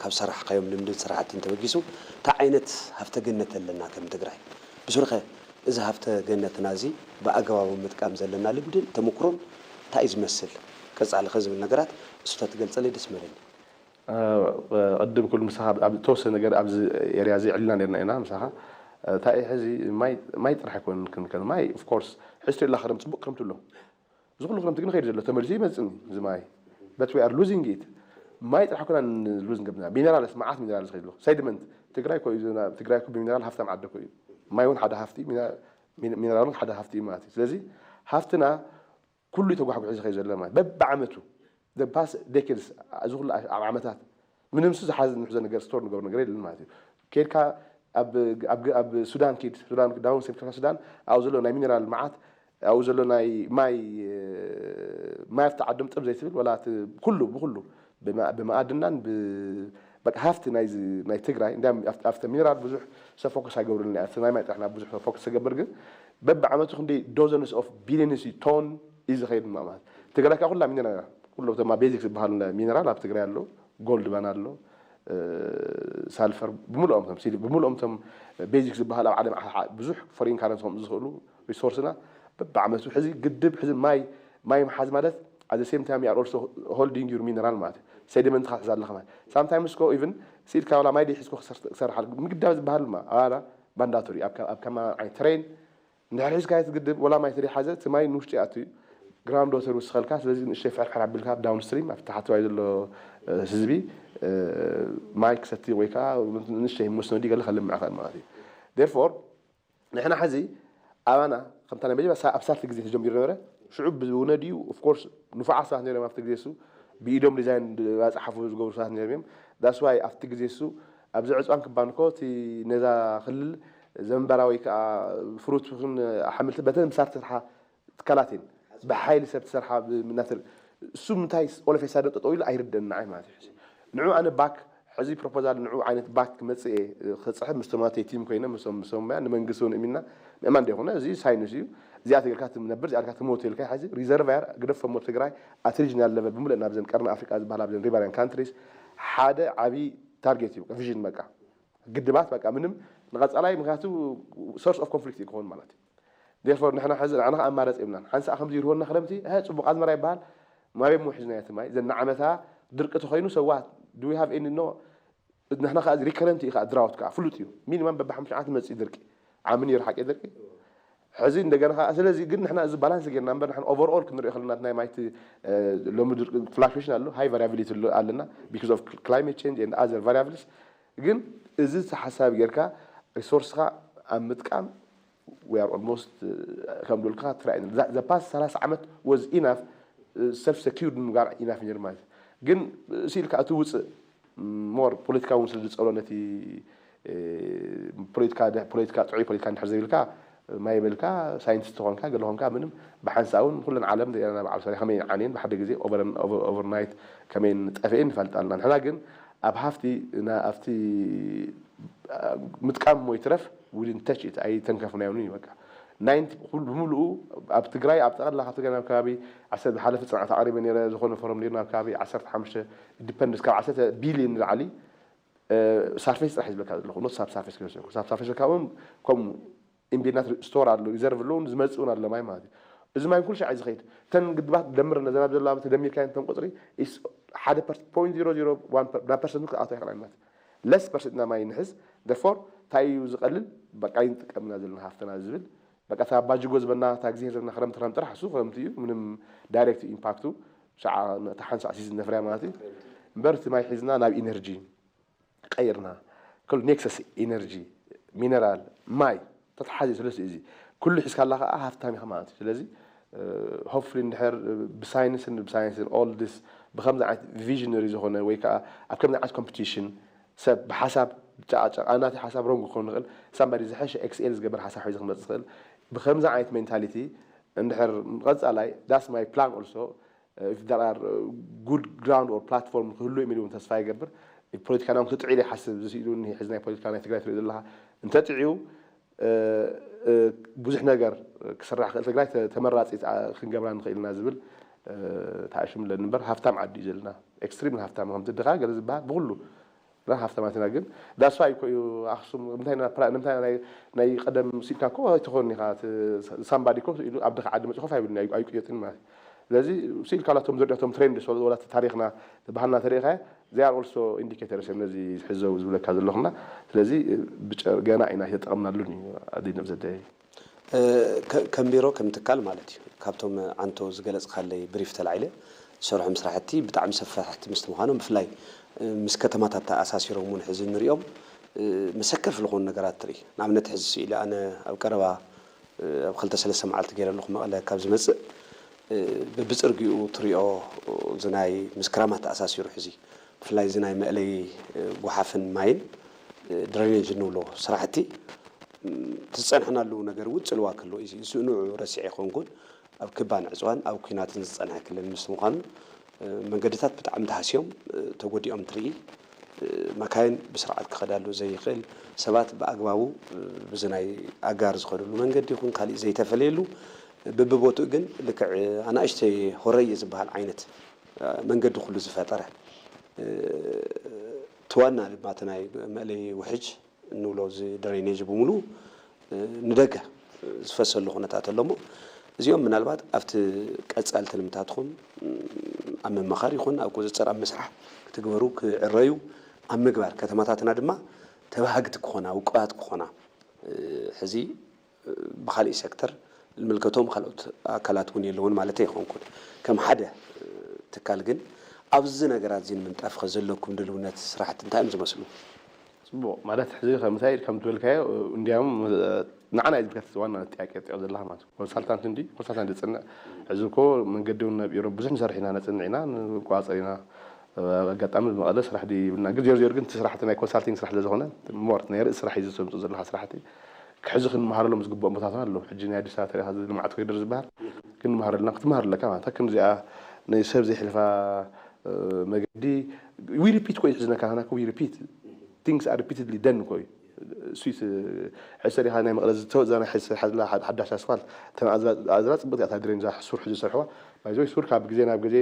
ካብ ዝሰራሕካዮም ልምድን ስራሕትን ተበጊሱ እንታይ ዓይነት ሃፍተ ገነት ኣለና ከም ትግራይ? ብሱሩኸ እዚ ሃፍተ ገነትና እዚ ብኣገባቡ ምጥቃም ዘለና ልምድን ተመክሮን እንታይ እዩ ዝመስል? ቀፃሊ ከ ዝብል ነገራት እሱ ተትገልፀለይ ደስ ምበለኒ። ቅድም ኩሉ ምሳኻ ኣብ ተወሰነ ነገር ኣብዚ ኤርያ እዚ ዕልና ነርና ኢና ምሳኻ እንታይ ሕዚ ማይ ጥራሕ ኣይኮን ክንከል ማይ ኦፍኮርስ ሕዝቶ ኢላ ክረምቲ ፅቡቅ ክረምቲ ኣሎ እዚ ኩሉ ክረምቲ ግን ኸይድ ዘሎ ተመሊሱ ይመፅኒ እዚ ማይ but we are losing it ማይ ጥራሕ ኮና ሉዝ ገብና ሚነራልስ መዓት ሚነራልስ ኸይድ ኣሎ ሰይድመንት ትግራይ ኮ ትግራይ ኮ ብሚነራል ሃፍታም ዓዲ ኮ እዩ ማይ እውን ሓደ ሃፍቲ ሚነራል ሓደ ሃፍቲ እዩ ማለት እዩ ስለዚ ሃፍትና ኩሉ ተጓሕጉሒ ዝኸይ ዘሎ ማለት በብዓመቱ ፓስ ዴኬድስ እዚ ኩሉ ኣብ ዓመታት ምንም ሱ ዝሓዝ ንሕዞ ነገር ስቶር ንገብሮ ነገር የለን ማለት እዩ ከድካ ኣብ ሱዳን ኪድ ሱዳን ዳውን ሴንትራል ሱዳን ኣብኡ ዘሎ ናይ ሚነራል መዓት ኣብኡ ዘሎ ናይ ማይ ማይ ኣብቲ ዓዶም ጥብ ዘይትብል ወላ ኩሉ ብኩሉ ብመኣድናን በቃ ሃፍቲ ናይ ትግራይ እንዲያም ኣብተ ሚነራል ብዙሕ ሰብ ፎከስ ኣይገብርልን እያ ናይ ማይ ጥራሕ ናብ ብዙሕ ፎከስ ተገብር ግን በብዓመቱ ክንደይ ዶዘንስ ኦፍ ቢሊንስ ቶን እዩ ዝኸይድ ማለት ትግራይ ከዓ ኩላ ሚነራል ኩሎም ተማ ቤዚክ ዝበሃሉ ሚነራል ኣብ ትግራይ ኣሎ ጎልድ ባን ኣሎ ሳልፈር ብምልኦም ቶም ሲል ብምልኦም ቶም ቤዚክ ዝበሃል ኣብ ዓለም ብዙሕ ፎሪን ካረንሲ ከም ዝኽእሉ ሪሶርስና በብዓመቱ ሕዚ ግድብ ሕዚ ማይ ማይ ምሓዝ ማለት at the same time you are also holding your mineral ማለት ሰዲመንት ክትሕዝ ኣለኻ ማለት sometimes ኮ even ሲል ካባላ ማይ ደይ ሒዝኮ ክሰርሓል ምግዳብ ዝበሃል ድማ ኣባላ ባንዳቶሪ ኣብ ከማ ዓይነት ትሬን እንድሕር ሒዝካ ትግድብ ወላ ማይ ተደይ ሓዘ እቲ ማይ ንውሽጢ ኣቱ እዩ ግራውንድ ወተር ውስኸልካ ስለዚ ንእሽተይ ፍሕርሕር ኣቢልካ ዳውን ስትሪም ኣብቲ ታሕተዋይ ዘሎ ህዝቢ ማይ ክሰቲ ወይ ከዓ ንእሽተይ መስኖ ድዩ ገለ ከልምዕ ይኽእል ማለት እዩ therefore ንሕና ሕዚ ኣባና ከምታ ናይ መጀመርያ ኣብ ሳልቲ ግዜ ተጀሚሩ ነበረ ሽዑ ብውነድዩ ኦፍኮርስ ንፉዓት ሰባት ነይሮም ኣብቲ ግዜ እሱ ብኢዶም ዲዛይን ዝፀሓፉ ዝገብሩ ሰባት ነይሮም እዮም that's why ኣብቲ ግዜ እሱ ኣብዚ ዕፅዋን ክባን እኮ እቲ ነዛ ክልል ዘንበራ ወይ ከዓ ፍሩት ይኹን ኣሕምልቲ በተን ምሳር ትሰርሓ ትካላት እየን ብሓይሊ ሰብ ትሰርሓ ብናትር እሱ ምንታይ ኦለፌሳደ ጠጠው ኢሉ ኣይርደን ንዓይ ማለት እዩ ንዑ ኣነ ባክ ሕዚ ፕሮፖዛል ንዑ ዓይነት ባክ ክመፅእ እየ ክፅሕፍ ምስ ተማተይ ቲም ኮይነ ምስም ምስም ያ ንመንግስቲ እውን እሚና ምእማን ደይኮነ እዚ ሳይንስ እዩ እዚኣ ተገልካ ትነብር እዚኣ ትሞት ኢልካ ሕዚ ሪዘርቫየር ግደፎሞ ትግራይ ኣት ሪጅናል ለቨል ብምልእ ናብዘን ቀርኒ ኣፍሪቃ ዝበሃል ኣብዘን ሪቨርያን ካንትሪስ ሓደ ዓብዪ ታርጌት እዩ ቪዥን በቃ ግድባት በቃ ምንም ንቐፃላይ ምክንያቱ ሶርስ ኦፍ ኮንፍሊክት ክኸውን ማለት እዩ ዴርፎር ንሕና ሕዚ ንዓና ከዓ ኣማረፂ የብልናን ሓንሳእ ከምዚ ይርወና ክረምቲ ሀ ፅቡቅ ኣዝመራ ይበሃል ማበይ ሞ ሒዝና እቲ ማይ ዘና ዓመታ ድርቂ ተኮይኑ ሰዋት do we have any no ንሕና ከዓ ሪከረንት እዩ ከዓ ድራውት ከዓ ፍሉጥ እዩ ሚኒማም በብሓሙሽተ ዓመት መፅእ ድርቂ ዓሚ ነይሩ ሓቂ ድርቂ ሕዚ እንደገና ከዓ ስለዚ ግን ንሕና እዚ ባላንስ ጌርና እምበር ንሕና ኦቨርኦል ክንሪኦ ከለና ናይ ማይቲ ሎሚ ፍላክሽን ኣሎ ሃይ ቫሪያብሊቲ ኣለና because of climate change and other variables ግን እዚ ተሓሳቢ ጌርካ ሪሶርስካ ኣብ ምጥቃም we are almost ከም ዶልካ ትራይ the past ሰላሳ ዓመት was enough self secured ምግባር enough ነይሩ ማለት ግን ሲልካ እቲ ውፅእ more ፖለቲካ እውን ስለ ዝፀሎ ነቲ ፖለቲካ ፖለቲካ ጥዑይ ፖለቲካ እንድሕር ዘይብልካ ማይ በልካ ሳይንቲስት ተኾንካ ገለ ኾንካ ምንም ብሓንሳእ እውን ኩለን ዓለም ዜና ናብ ዓብ ሰሪያ ከመይ ዓንየን ብሓደ ግዜ ኦቨርናይት ከመይ ጠፍኤን ንፈልጥ ኣለና ንሕና ግን ኣብ ሃፍቲ ኣብቲ ምጥቃም ሞ ይትረፍ ውድን ተች ኢት ኣይተንከፍናዮን እዩ በቃ ናይንቲ ኩሉ ብምልኡ ኣብ ትግራይ ኣብ ጠቕላላ ካብ ትግራይ ናብ ከባቢ ዓሰርተ ዝሓለፈ ፅንዓት ኣቕሪበ ነይረ ዝኾነ ፎረም ነይሩ ናብ ከባቢ ዓሰርተ ሓሙሽተ ዲፐንድስ ካብ ዓሰርተ ቢልዮን ንላዕሊ ሳርፌስ ጥራሕ ዝብለካ ዘለኹ ኖት ሳብ ሳርፌስ ክወሰኩ ሳብ ሳርፌስ ካብኦም ከም ኢምቤናት ስቶር ኣሎ ሪዘርቭ ኣለውን ዝመፅእ እውን ኣሎ ማይ ማለት እዩ እዚ ማይ ኩሉ ሻዕ ዝኸይድ እተን ግድባት ደምር ነዘናብ ዘላ ተደሚርካ ቶም ቁፅሪ ሓደ ፖይንት ዜሮ ዜሮ ናብ ፐርሰንት ክትኣቶ ይኽእል ማለት ለስ ፐርሰንት ኢና ማይ ንሕዝ ደርፎር እንታይ እዩ ዝቐልል በቃ ይንጥቀምና ዘለና ሃፍትና ዝብል በቃ እታ ባጅጎ ዝበና እታ ግዜ ዘለና ክረምቲ ክረምቲ ጥራሕ እሱ ክረምቲ እዩ ምንም ዳይሬክት ኢምፓክቱ ሸዓ እታ ሓንሳዕ ሲዝን ነፍርያ ማለት እዩ እምበር እቲ ማይ ሒዝና ናብ ኢነርጂ ቀይርና ክሉ ኔክሰስ ኢነርጂ ሚነራል ማይ ተተሓዚ ስለዚ እዚ ኩሉ ሒዝካ ኣላ ከዓ ሃፍታም ኢኻ ማለት እዩ ስለዚ ሆፕፉሊ እንድሕር ብሳይንስን ብሳይንስን all this ብከምዚ ዓይነት ቪዥነሪ ዝኾነ ወይ ከዓ ኣብ ከምዚ ዓይነት ኮምፒቲሽን ሰብ ብሓሳብ ጨቃጨቃ ናቲ ሓሳብ ሮንግ ክኸውን ይኽእል ሳምባዲ ዝሐሸ ኤክስኤል ዝገበር ሓሳብ ሒዙ ክመፅእ ዝኽእል ብከምዚ ዓይነት ሜንታሊቲ እንድሕር ቀፃላይ that's my plan also if there are good ground or platform ክህሉ እዮም ኢሉ እውን ተስፋ ይገብር። ፖለቲካ ናም ክጥዒ ኢለ ይሓስብ ዝስኢሉ ሕዚ ናይ ፖለቲካ ናይ ትግራይ ትሪኦ ዘለካ እንተጥዕዩ ብዙሕ ነገር ክስራሕ ክእል ትግራይ ተመራፂት ክንገብራ ንኽእል ኢና ዝብል ተኣሽም ኣለኒ እምበር ሃፍታም ዓዲ እዩ ዘለና ኤክስትሪም ሃፍታም ከምቲ ድኻ ገለ ዝበሃል ብኩሉ ና ሃፍታማት ኢና ግን that's why እኮ እዩ ኣክሱም እንታይ ናይ ቀደም ሲልካ እኮ ኣይትኾን ኢኻ ሳምባዲ እኮ ኢሉ ኣብ ድኻ ዓዲ መፅእ ኮፍ ኣይብልን ኣይቅየጥን ማለት ስለዚ ስኢልካ ላቶም ዘርዲኦቶም ትሬንድ ወላ ታሪክና ባህልና ተሪኢኻ they are also indicators እዮም ነዚ ዝሕዘው ዝብለካ ዘለኹና ስለዚ ገና ኢና ተጠቐምናሉን እዩ ኣደይ ነብዘደይ ከም ቢሮ ከም ትካል ማለት እዩ ካብቶም ዓንቶ ዝገለፅካለይ ብሪፍ ተላዒለ ዝሰርሖም ስራሕቲ ብጣዕሚ ሰፋሕቲ ምስቲ ምዃኖም ብፍላይ ምስ ከተማታት ተኣሳሲሮም እውን ሕዚ ንሪኦም መሰከፍ ዝኾኑ ነገራት ትርኢ ንኣብነት ሕዚ ስኢለ ኣነ ኣብ ቀረባ ኣብ ክልተ ሰለስተ መዓልቲ ገይረ ኣለኹ መቐለ ካብ ዝመፅእ ብብፅርጊኡ ትሪኦ ዝናይ ምስ ክራማት ተኣሳሲሩ ሕዚ ብፍላይ እዚ ናይ መእለይ ጉሓፍን ማይን ድሬኔጅ እንብሎ ስራሕቲ ዝፀንሐናሉ ነገር እውን ፅልዋ ክህልዎ እዩ እሱ ንዑ ረሲዐ ይኸውን ኣብ ክባን ዕፅዋን ኣብ ኩናትን ዝፀንሐ ክልል ምስ ምዃኑ መንገድታት ብጣዕሚ ተሃስዮም ተጎዲኦም ትርኢ መካይን ብስርዓት ክኸዳሉ ዘይኽእል ሰባት ብኣግባቡ ብዚ ናይ ኣጋር ዝኸድሉ መንገዲ ይኹን ካሊእ ዘይተፈለየሉ ብብቦትኡ ግን ልክዕ ኣናእሽተይ ሆረየ ዝበሃል ዓይነት መንገዲ ኩሉ ዝፈጠረ ትዋና ድማ እቲ ናይ መእለይ ውሕጅ እንብሎ እዚ ድሬኔጅ ብምሉ ንደገ ዝፈሰሉ ኩነታት ኣሎ እሞ እዚኦም ምናልባት ኣብቲ ቀፃሊ ትልምታትኩም ኣብ ምምኻር ይኹን ኣብ ቁፅፅር ኣብ ምስራሕ ክትግበሩ ክዕረዩ ኣብ ምግባር ከተማታትና ድማ ተባሃግቲ ክኾና ውቁባት ክኾና ሕዚ ብካሊእ ሴክተር ዝምልከቶም ካልኦት ኣካላት እውን የለውን ማለት ኣይኮንኩን ከም ሓደ ትካል ግን ኣብዚ ነገራት እዚ ንምንጣፍ ከ ዘለኩም ድልውነት ስራሕቲ እንታይ እዮም ዝመስሉ ፅቡቅ ማለት ሕዚ ከምታይ ከም ትበልካዮ እንዲያም ንዓና እዩ ዝምልከት ዋና ጥያቄ ጥዮ ዘለካ ማለት ኮንሳልታንት እንዲ ኮንሳልታንት ዝፅንዕ ሕዚ እኮ መንገዲ እውን ናብ ኢሮብ ብዙሕ ንሰርሕ ኢና ነፅንዕ ኢና ንቋፀር ኢና ኣጋጣሚ መቐለ ስራሕ ድዩ ይብልና ግን ዜሮ ዜሮ ግን እቲ ስራሕቲ ናይ ኮንሳልቲንግ ስራሕ ስለዝኾነ ሞር ናይ ርእሲ ስራሕ እዩ ዘምፅእ ዘለካ ስራሕቲ ክሕዚ ክንመሃረሎም ዝግብኦም ቦታታት ኣለዉ ሕጂ ናይ ኣዲስ ኣበባ ተሪኻ ልምዓት ኮሪደር ዝበሃል ክንመሃረልና ክትመሃር ኣለካ ማለት ከም እዚኣ ናይ ሰብ ዘይሕልፋ መገዲ we repeat ኮ ዝሕዝነካ ናኩ we repeat things are repeatedly done ኮ ስዊት ሕሰሪኻ ናይ መቐለ ዝተወዛ ናይ ሕሰሪ ሓድላ ሓዳሽ ኣስፋልት ተን ኣዝራ ጽብቅቲ እያ ድሬን እዛ ሱር ሕዚ ዝሰርሕዋ ባይዞይ ሱር ካብ ግዜ ናብ ግዜ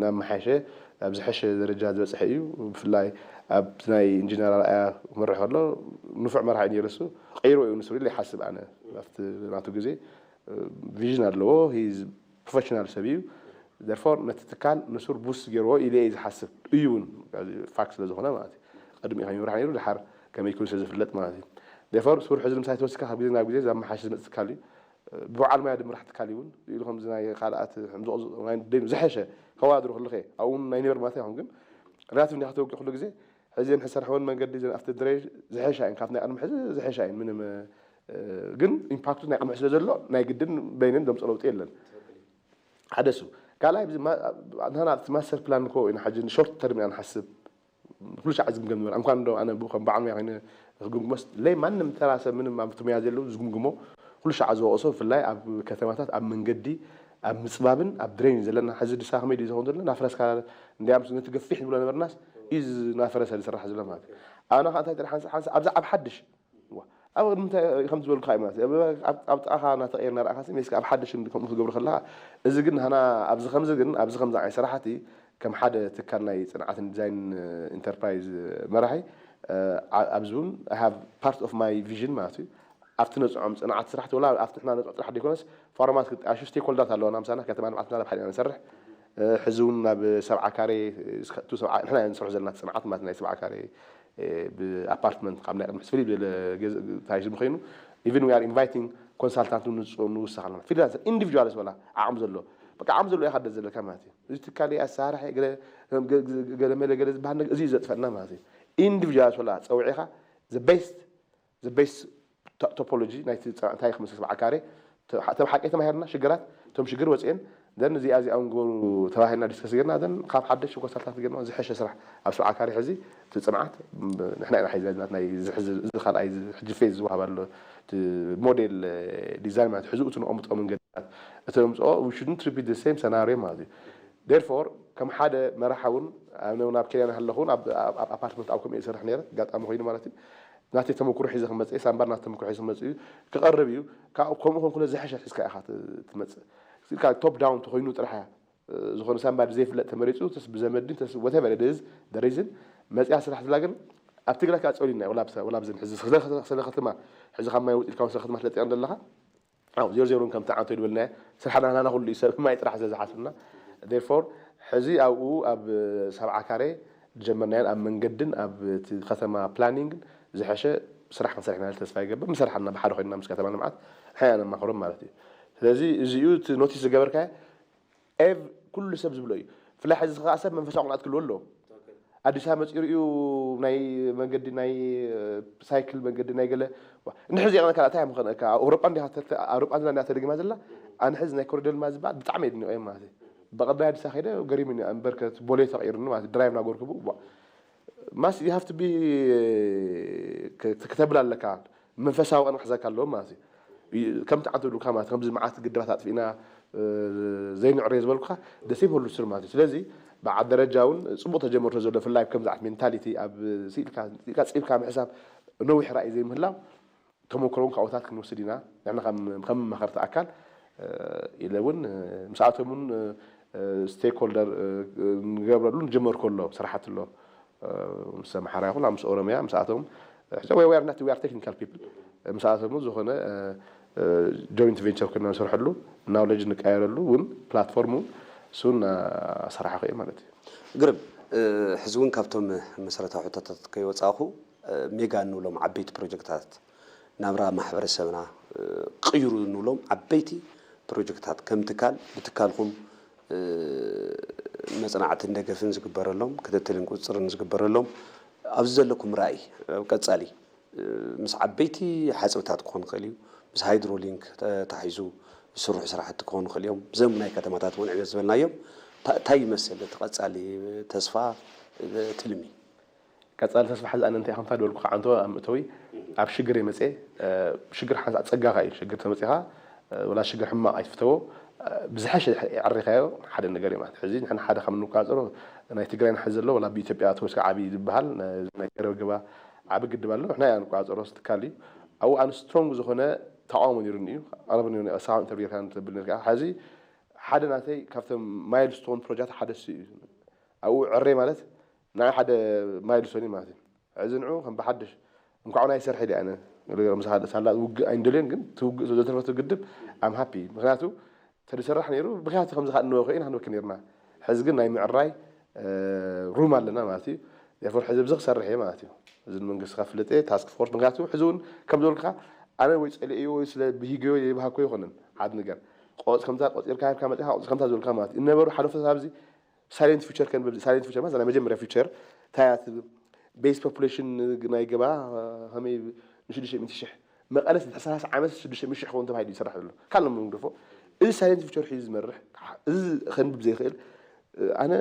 ናብ መሓሸ ኣብ ዝሐሸ ደረጃ ዝበፅሐ እዩ ብፍላይ ኣብ ናይ ኢንጂነር ኣርኣያ ክመርሕ ከሎ ንፉዕ መርሓ እዩ ነይሩ እሱ ቀይሮ እዩ ንስብል ይሓስብ ኣነ ኣብቲ ናቱ ግዜ ቪዥን ኣለዎ ፕሮፌሽናል ሰብ እዩ therefore ነቲ ትካል ንሱር ቡስት ገይርዎ ኢለ እየ ዝሓስብ እዩ እውን ፋክት ስለ ዝኾነ ማለት እዩ ቅድሚ ከይምራሕ ነይሩ ድሓር ከመይ ክብል ስለ ዝፍለጥ ማለት እዩ therefore ሱር ሕዚ ንምሳይ ተወሲካ ካብ ግዜ ናብ ግዜ ዘመሓሽ ዝመፅእ ትካል እዩ ብበዓል ሞያ ድምራሕ ትካል እውን ኢሉ ከምዚ ናይ ካልኣት ዝሐሸ ከዋድሩ ክልኸ ኣብኡ ናይ ነበር ማለት ይኹን ግን ሪላቲቭ እንዲካ ተወቂ ኩሉ ግዜ ሕዚ ንሕሰርሐወን መንገዲ ዘን ኣብቲ ድሬጅ ዝሐሻ እየን ካብ ናይ ቅድሚ ሕዚ ዝሐሻ እየን ምንም ግን ኢምፓክቱ ናይ ቅድሚ ስለ ዘሎ ናይ ግድን በይነን ዘምፅኦ ለውጢ የለን ሓደ እሱ ካልኣይ ንሕና ኣብቲ ማስተር ፕላን ኮ ኢና ሕጂ ሾርት ተርም ኢና ንሓስብ ኩሉ ሻዕ ዝግምገም ዝነበረ እንኳን ዶ ኣነ ከም በዓል ሙያ ኮይነ ክግምግሞስ ለይ ማንም ተራ ሰብ ምንም ኣብቲ ሙያ ዘለዉ ዝግምግሞ ኩሉ ሻዕ ዝወቅሶ ብፍላይ ኣብ ከተማታት ኣብ መንገዲ ኣብ ምፅባብን ኣብ ድሬን ዘለና ሕዚ ድሳ ከመይ ድዩ ዝኸውን ዘሎ ናፍረስካ እንዲያም ነቲ ገፊሕ ንብሎ ነበርናስ እዩ ናፈረሰ ዝስራሕ ዘሎ ማለት ኣነ ከዓ እንታይ ጥራሕ ሓንሳብ ሓንሳብ ኣብዛ ኣብ ሓድሽ ኣብ ቅድሚ እንታይ ከም ዝበልኩካ እዩ ማለት ኣብ ጥቃኻ እናተቀየር እናረእካ ሜስካ ኣብ ሓድሽ ከምኡ ክገብሩ ከለካ እዚ ግን ሃና ኣብዚ ከምዚ ግን ኣብዚ ከምዚ ዓይነት ስራሕቲ ከም ሓደ ትካል ናይ ፅንዓትን ዲዛይን ኢንተርፕራይዝ መራሒ ኣብዚ እውን ሃቭ ፓርት ኦፍ ማይ ቪዥን ማለት እዩ ኣብቲ ነፅዖም ፅንዓት ስራሕቲ ወላ ኣብቲ ንሕና ነፅዖ ጥራሕ ዘይኮነስ ፋርማት ክጣያሹ ስቴክሆልደራት ኣለዋና ምሳና ከተማ ልምዓት ናብ ሓደ ኢና ንሰርሕ ሕዚ እውን ናብ ሰብዓ ካሬ ንሕና ንሰርሑ ዘለና ፅንዓት ማለት ናይ ሰብዓ ካሬ ብኣፓርትመንት ካብ ናይ ቅድሚ ፍልይ ዝበለ ታይዝ ምኸይኑ even we are inviting ኮንሳልታንት ንውስኽ ኣለና ፍሪላንሰር ኢንዲቪጁዋልስ ወላ ዓቕሚ ዘሎ በቃ ዓቕሚ ዘሎ ኢኻ ደስ ዘለካ ማለት እዩ እዚ ትካል ኣሳራሕ ገለመለ ገለ ዝበሃል ነገር እዚ እዩ ዘጥፈና ማለት እዩ ኢንዲቪጁዋልስ ወላ ፀውዒኻ the best the best topology ናይቲ እንታይ ክመስል ሰብዓ ካሬ ተብ ሓቂ ተማሂርና ሽግራት፣ እቶም ሽግር ወፅኤን ዘን እዚኣ እዚኣ እውን ግበሩ ተባሂልና ዲስከስ ጌርና ዘን ካብ ሓደሽ ኮንሳልታንት ጌርና ዝሐሸ ስራሕ ኣብ ሰብዓ ካሬ ሕዚ እቲ ፅንዓት ንሕና ኢና ሒዘ ዘለና ናይ እዚ ሕዚ እዚ ካልኣይ እዚ ሕጂ ፌዝ ዝወሃብ ኣሎ እቲ ሞዴል ዲዛይን ማለት ሕዚ እቲ ነቐምጦ መንገድታት እቲ ነምፅኦ we shouldn't repeat the same scenario ማለት እዩ። Therefore ከም ሓደ መራሓ እውን ኣብ ናብ ኬንያ እናሃለኹ እውን ኣብ ኣፓርትመንት ኣብ ከምኡ እየ ዝሰርሕ ነይረ ኣጋጣሚ ኮይኑ ማለት እዩ ናተይ ተመክሮ ሒዘ ክመፅእ እየ ሳምባር ናተይ ተመክሮ ሒዘ ክመፅእ እዩ ክቐርብ እዩ ከምኡ ኮንኩነ ዝሐሸ ሒዝካ ኢኻ ትመፅእ ኢልካ top down ተኾይኑ ጥራሕ እያ ዝኾነ ሳምባር ዘይፍለጥ ተመሪፁ ተስ ብዘመድን ተስ whatever it is the reason መፅያ ስራሕ ዝብላ ግን ኣብ ትግራይ ከዓ ፀሊና ወላ ብዘን ሕዚ ስለ ከተማ ሕዚ ካብ ማይ ውፅእ ኢልካ ስለ ከተማ ትለጥያ ዘለኻ ኣው ዜሮ ዜሮን ከምቲ ዓንቶ ይድበልና ስራሕና ናና ኩሉ እዩ ሰብ ማይ ጥራሕ ስለ ዝሓስብና therefore ሕዚ ኣብኡ ኣብ ሰብዓ ካሬ ዝጀመርናዮን ኣብ መንገድን ኣብ እቲ ከተማ ፕላኒንግን ዝሐሸ ስራሕ ክንሰርሕ ኢና ተስፋ ይገብር ምሰርሓና ብሓደ ኮይንና ምስ ከተማ ልምዓት ሓያ ነማኽሮም ማለት እዩ ስለዚ እዚኡ እቲ ኖቲስ ዝገበርካዮ ኤቭ ኩሉ ሰብ ዝብሎ እዩ ፍላይ ሕዚ ዝኸዓ ሰብ መንፈሳዊ ቅንዓት ክልዎ ኣለዎ ኣዲስ ኣበባ መፂኡ ርእዩ ናይ መንገዲ ናይ ሳይክል መንገዲ ናይ ገለ እንድሕር ዚኣ ካልኣታ እያ ምኸነካ ኣብ ኤውሮጳ እንዲኻ ኣውሮጳ እንዲና እንዲያ ተደጊማ ዘላ ኣነ ሕዚ ናይ ኮሪደር ልማት ዝበሃል ብጣዕሚ የድንቆ እዮም ማለት እዩ በቐዳይ ኣዲስ ከይደ ገሪሙኒ እምበርከት ቦሌ ተቐይሩኒ ማለት ድራይቭ ናጎርኩ ብኡ ማስ you have to be ክተብል ኣለካ መንፈሳዊ ቅንዕ ክሕዘካ ኣለዎ ማለት እዩ ከምቲ ዓንተ ብሉካ ማለት ከምዚ መዓት ግድባት ኣጥፊእና ዘይንዕረዮ ዝበልኩካ ደሴም ሁሉ ስር ማለት እዩ ስለዚ በዓል ደረጃ እውን ፅቡቅ ተጀመርቶ ዘሎ ፍላይ ከምዚ ዓት ሜንታሊቲ ኣብ ስኢልካ ፅኢልካ ምሕሳብ ነዊሕ ራእይ ዘይምህላው ተመክሮውን ካብኦታት ክንወስድ ኢና ንሕና ከም መማኸርቲ ኣካል ኢለ እውን ምስኣቶም እውን ስቴክሆልደር ንገብረሉ ንጀመር ከሎ ስራሕቲ ኣሎ ምስ ኣምሓራ ይኹን ምስ ኦሮሚያ ምስኣቶም we are not we are technical people ምስኣቶም ዝኾነ joint venture ኮይና ንሰርሐሉ knowledge ንቀያየረሉ እውን platform እውን እሱ እናሰራሕኹ እየ ማለት እዩ ግርም ሕዚ እውን ካብቶም መሰረታዊ ሕቶታት ከይወፃእኹ ሜጋ እንብሎም ዓበይቲ ፕሮጀክታት ናብራ ማሕበረሰብና ቅይሩ እንብሎም ዓበይቲ ፕሮጀክታት ከም ትካል ብትካልኩም መፅናዕትን ደገፍን ዝግበረሎም ክትትልን ቁፅፅርን ዝግበረሎም ኣብዚ ዘለኩም ራእይ ኣብ ቀፃሊ ምስ ዓበይቲ ሓፅብታት ክኾን ይኽእል እዩ ምስ ሃይድሮሊንክ ተታሒዙ ዝስርሑ ስራሕቲ ክኾኑ ይኽእል እዮም ብዘም ናይ ከተማታት እውን ዕብየት ዝበልናዮም እንታይ ይመስል እቲ ቀፃሊ ተስፋ ትልሚ ቀፃሊ ተስፋ ሕዚ ኣነ እንታይ ከምታ ዝበልኩ ከዓንቶ ኣብ ምእተዊ ኣብ ሽግር የመፅእ ሽግር ሓንሳእ ፀጋኻ እዩ ሽግር ተመፂኻ ወላ ሽግር ሕማቕ ኣይትፍተዎ ብዝሐሸ የዕሪኻዮ ሓደ ነገር እዩ ማለት ሕዚ ንሕና ሓደ ካብ ንቋፀሮ ናይ ትግራይና ሕዚ ዘሎ ወላ ብኢትዮጵያ ተወስካ ዓብዪ ዝበሃል ናይ ገረብ ገባ ዓቢ ግድብ ኣሎ ንሕና ኢና ንቋፀሮ ትካል እዩ ኣብኡ ኣነ ስትሮንግ ዝኾነ ተቃውሞ ነይሩ እዩ ኣረብ ሳውን ተብሊካ ተብል ነርካ ሕዚ ሓደ ናተይ ካብቶም ማይልስቶን ፕሮጀክት ሓደ እሱ እዩ ኣብኡ ዕሬ ማለት ንዓይ ሓደ ማይልስቶን እዩ ማለት እዩ ሕዚ ንዑ ከም ብሓድሽ እንኳዕ ናይ ሰርሐ ዲ ኣነ ሳላ ውግእ ኣይንደልዮን ግን ትውግእ ዘተረፈቱ ግድብ ኣም ሃፒ ምክንያቱ ተዝሰራሕ ነይሩ ብክያቱ ከምዚ ከዓ እንወ ኮይና ክንበክ ነርና ሕዚ ግን ናይ ምዕራይ ሩም ኣለና ማለት እዩ ፎር ሕዚ ብዚ ክሰርሕ እየ ማለት እዩ እዚ መንግስቲ ከፍልጥ እየ ታስክ ፎርስ ምክንያቱ ሕዚ እውን ከም ዝበልካ ኣነ ወይ ፀሊእዮ ወይ ስለ ብሂገዮ ዘይብሃኮ ይኮንን ሓደ ነገር ቆፅ ከምዛ ቆፂርካ ሂብካ መፅኻ ቆፅ ከምዛ ዝበልካ ማለት እዩ እነበሩ ሓለፍቶት ኣብዚ ሳይለንት ፊቸር ከንብል ሳይለንት ፊቸር ማለት ናይ መጀመርያ ፊቸር ታያ ትብል ቤስ ፖፑሌሽን ናይ ገባ ከመይ ንሽዱሽተ ሚእቲ ሽሕ መቐለ ድሕሪ ሰላሳ ዓመት ሽዱሽተ ሚእቲ ሽሕ ክኸውን ተባሂሉ ይስራሕ ዘሎ ካልእ ምግደፎ እዚ ሳይለንት ፊቸር ሒዙ ዝመርሕ እዚ ከንብብ ዘይኽእል ኣነ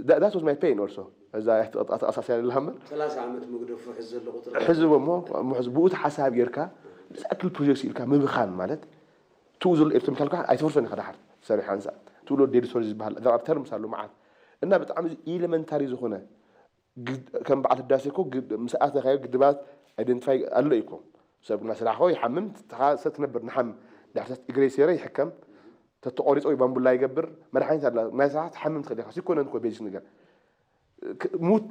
that was my pain also እዛ ተቐሳስያ ዘለሃ እምበር ሰላሳ ዓመት ምግደፎ ሕዚ ዘሎ ቁፅሪ ሕዝቦ እሞ ብኡ ተሓሳብ ጌርካ ብዛክል ፕሮጀክት ኢልካ ምብኻን ማለት ትኡ ዘሎ ኤርትራ ምካልካ ኣይትፈርሶን ኢኻ ድሓር ሰሪሕ ሓንሳ ትብሎ ዴድ ስቶሪ ዝበሃል ኣብ ተርምስ ኣሎ መዓት እና ብጣዕሚ ኢለመንታሪ ዝኾነ ከም በዓል ህዳሴ እኮ ምስ ኣተኻዮ ግድባት ኣይደንቲፋይ ኣሎ እዩ እኮ ሰብ እና ስራሕ ኾ ይሓምም ሰብ ትነብር ንሓም ዳሕተት እግረይ ሴረ ይሕከም ተተቆሪፀ ወይ ባምቡላ ይገብር መድሓኒት ኣላ ናይ ስራሕ ትሓምም ትኽእል ኢኻ ሲኮነን እኮ ቤዚክ ነገር ሙት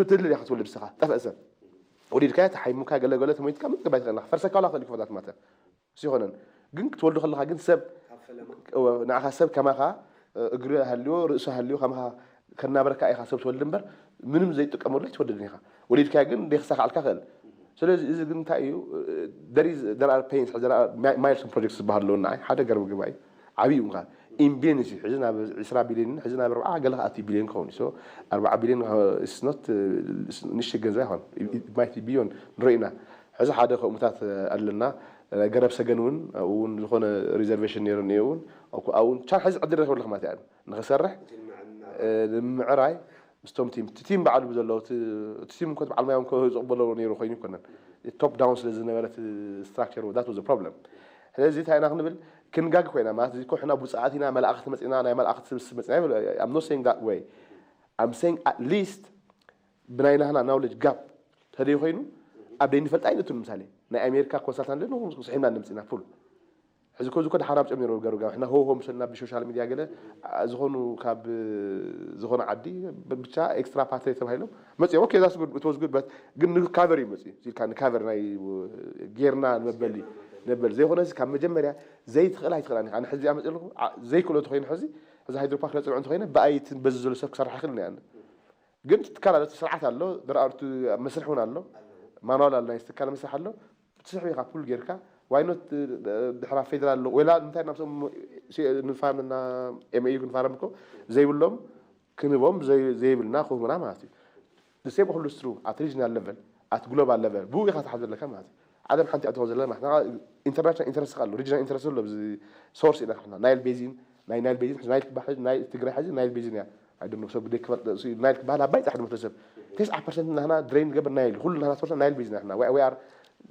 ትልል ኢኻ ትወልድ ንስኻ ጠፍአ ሰብ ወሊድካ ተሓይሙካ ገለገለ ተሞይትካ ምጥባይ ትኽእል ፈርሰካ ዋላ ክእል ክፈታት ማተ ሲኾነን ግን ክትወልዶ ከለኻ ግን ሰብ ንዓኻ ሰብ ከማኻ እግሪ ሃልዮ ርእሲ ሃልዮ ከማኻ ከናብረካ ኢኻ ሰብ ትወልድ እምበር ምንም ዘይጥቀመሉ ኣይትወልድን ኢኻ ወሊድካ ግን ደይክሳኻዕልካ ክእል ስለዚ እዚ ግን እንታይ እዩ ደሪዝ ደርኣር ፔንስ ማይልስቶን ፕሮጀክት ዝበሃል ኣለዎ ንዓይ ሓደ ገርቢ ግባ እዩ ዓብዪ እዩ ምዃን ኢን ቢልዮንስ እዩ ሕዚ ናብ ዕስራ ቢልዮን ሕዚ ናብ ኣርባዓ ገለ ክኣቲ ቢልዮን ክኸውን እዩ ኣርባዓ ቢልዮን ንሽ ገንዘብ ኣይኮን ማይት ቢዮን ንሪኦ ኢና ሕዚ ሓደ ከምኡታት ኣለና። ናይ ገረብ ሰገን እውን ኣብኡ እውን ዝኾነ ሪዘርቬሽን ነይሩ እኒኦ እውን ኣብኡ እውን ቻን ሕዚ ዕድል ረኺቡ ኣለኹ ማለት እዩ። ንኽሰርሕ ንምዕራይ ምስቶም ቲም እቲ ቲም ባዕሉ ብዘለዎ እቲ ቲም እኮ በዓል ማያም እኮ ዝቕበሎ ነይሩ ኮይኑ ይኮነን። ቶፕ ዳውን ስለ ዝነበረ እቲ ስትራክቸር that was problem። ስለዚ እንታይ ኢና ክንብል ክንጋግ ኮይና ማለት እዚ እኮ ሕና ብፃኣት ኢና መላእኽቲ መፂና ናይ መላእኽቲ ስብስብ መፂና I'm not saying that way. I'm saying at least ብናይ ናህና ናውሌጅ ጋፕ ተደይ ኮይኑ ኣብ ደይ ንፈልጣ ኣይነቱን ምሳሌ ናይ ኣሜሪካ ኮንሳልታንት ንኹም ስሒምና ንምፅና ፉል ሕዚ ኮዚ ኮ ደሓን ኣብ ጨሚሮ ገሩ ጋር ሕና ሆ ሆ ምሰልና ብሶሻል ሚዲያ ገለ ዝኾኑ ካብ ዝኾነ ዓዲ ብቻ ኤክስትራ ፓትሪ ተባሂሎም መፅኦም okay that's good it was good but ግን ንካቨር እዩ መፅኡ ኢልካ ንካቨር ናይ ጌርና ንመበል እዩ ንበል ዘይኮነ ካብ መጀመርያ ዘይትኽእል ኣይትኽእላን ኢኻ ንሕዚ እዚኣ መፅእ ኣለኹ ዘይክእሎ ተኮይኑ ሕዚ እዚ ሃይድሮፓክ ለፅንዑ እንተኮይነ ብኣይትን በዚ ዘሎ ሰብ ክሰርሕ ይኽእል ንያለ ግን ትካል ኣሎ፣ ስርዓት ኣሎ፣ ደረኣርቱ መስርሕ እውን ኣሎ፣ ማንዋል ኣሎ፣ ናይ ትካል መስርሕ ኣሎ። ብትስሒ ኢኻ ፑል ጌርካ ዋይኖት ድሕራ ፌደራል ኣሎ ወላ እንታይ ናብ ሰም ንፋርምና ኤምኤዩ ክንፋረም እኮ ዘይብሎም ክንቦም ዘይብልና ክህቡና ማለት እዩ። ሴም ኩሉ ስትሩ ኣት ሪጅናል ለቨል ኣት ግሎባል ለቨል ብኡ ኢኻ ትሓዝ ዘለካ ማለት እዩ። ዓለም ሓንቲ ኣትኾ ዘለና ኢንተርናሽናል ኢንተረስት ኣሎ ሪጅናል ኢንተረስት ኣሎ ሶርስ ኢና ናይል ቤዚን ናይ ናይል ቤዚን ናይ ትባሕ ናይ ትግራይ ሕዚ ናይል ቤዚን እያ ኣይደኖ ሰብ ግደ ክፈልጥ ናይል ክበሃል ኣባይ ፃሕ ድመቶ ሰብ ተስዓ ፐርሰንት ናህና ድሬን ገበር ናይል ኩሉ ናህና ሶርስ ናይል ቤዚን ኢና we are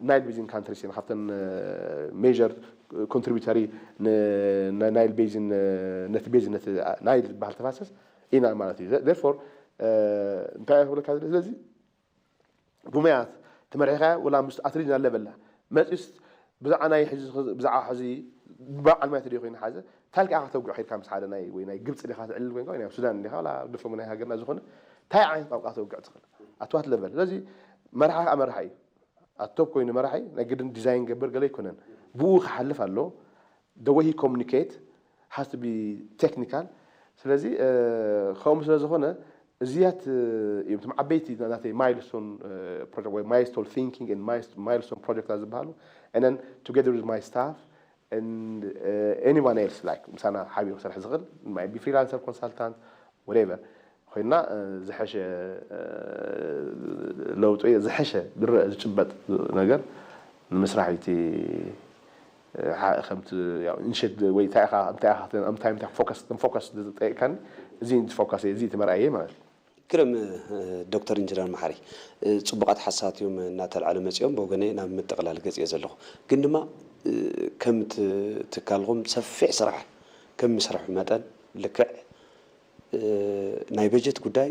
Nile basin countries ኢና ካብተን ሜጀር ኮንትሪቢተሪ ናይል ቤዚን ነቲ ቤዚን ነቲ ናይል ዝበሃል ተፋሰስ ኢና ማለት እዩ therefore እንታይ ክብለካ ስለዚ ብመያት ተመሪሕካ ወላ ምስ ኣትሪጅናል ለቨል መፂስ ብዛዕባ ናይ ሕዚ ብዛዕባ ሕዚ በዓል ማይ ተደይ ኮይኑ ሓዘ ታልካ ኢኻ ተውግዕ ከድካ ምስ ሓደ ናይ ወይ ናይ ግብፂ ዲኻ ትዕልል ኮይንካ ወይ ናይ ሱዳን ዲኻ ወላ ድፈሙ ናይ ሃገርና ዝኾነ እንታይ ዓይነት ቋንቋ ተውግዕ ትኽእል ኣትዋት ለቨል ስለዚ መርሓ ከዓ መርሓ እዩ ኣቶብ ኮይኑ መራሒ ናይ ግድን ዲዛይን ገብር ገለ ኣይኮነን ብኡ ክሓልፍ ኣሎ the way he communicate has to be technical ስለዚ ከምኡ ስለ ዝኾነ እዚያት እዮም እቶም ዓበይቲ ናተይ ማይልስቶን ፕሮጀክት ወይ ማይልስቶን ቲንኪንግ ማይልስቶን ፕሮጀክት ዝበሃሉ and then together with my staff and uh, anyone else like ምሳና ሓቢሩ ክሰርሕ ዝኽእል ማይ ቢ ፍሪላንሰር ኮንሳልታንት whatever ኮይና ዝሐሸ ለውጢ ዝሐሸ ዝረአ ዝጭበጥ ነገር ንምስራሕ እቲ ከምቲ ኢንሸት ወይ እንታይ ኢኻ እንታይ ኢኻ እንታይ እንታይ ፎከስ ፎከስ ዝጠይቅካኒ እዚ ፎከስ እዚ ተመርኣየ ማለት እዩ ግርም ዶክተር ኢንጅነር መሓሪ ፅቡቃት ሓሳት እዮም እናተልዓሉ መፂኦም ብወገነይ ናብ ምጥቕላል ገፅ እየ ዘለኹ ግን ድማ ከም ትካልኹም ሰፊሕ ስራሕ ከም ምስርሑ መጠን ልክዕ ናይ በጀት ጉዳይ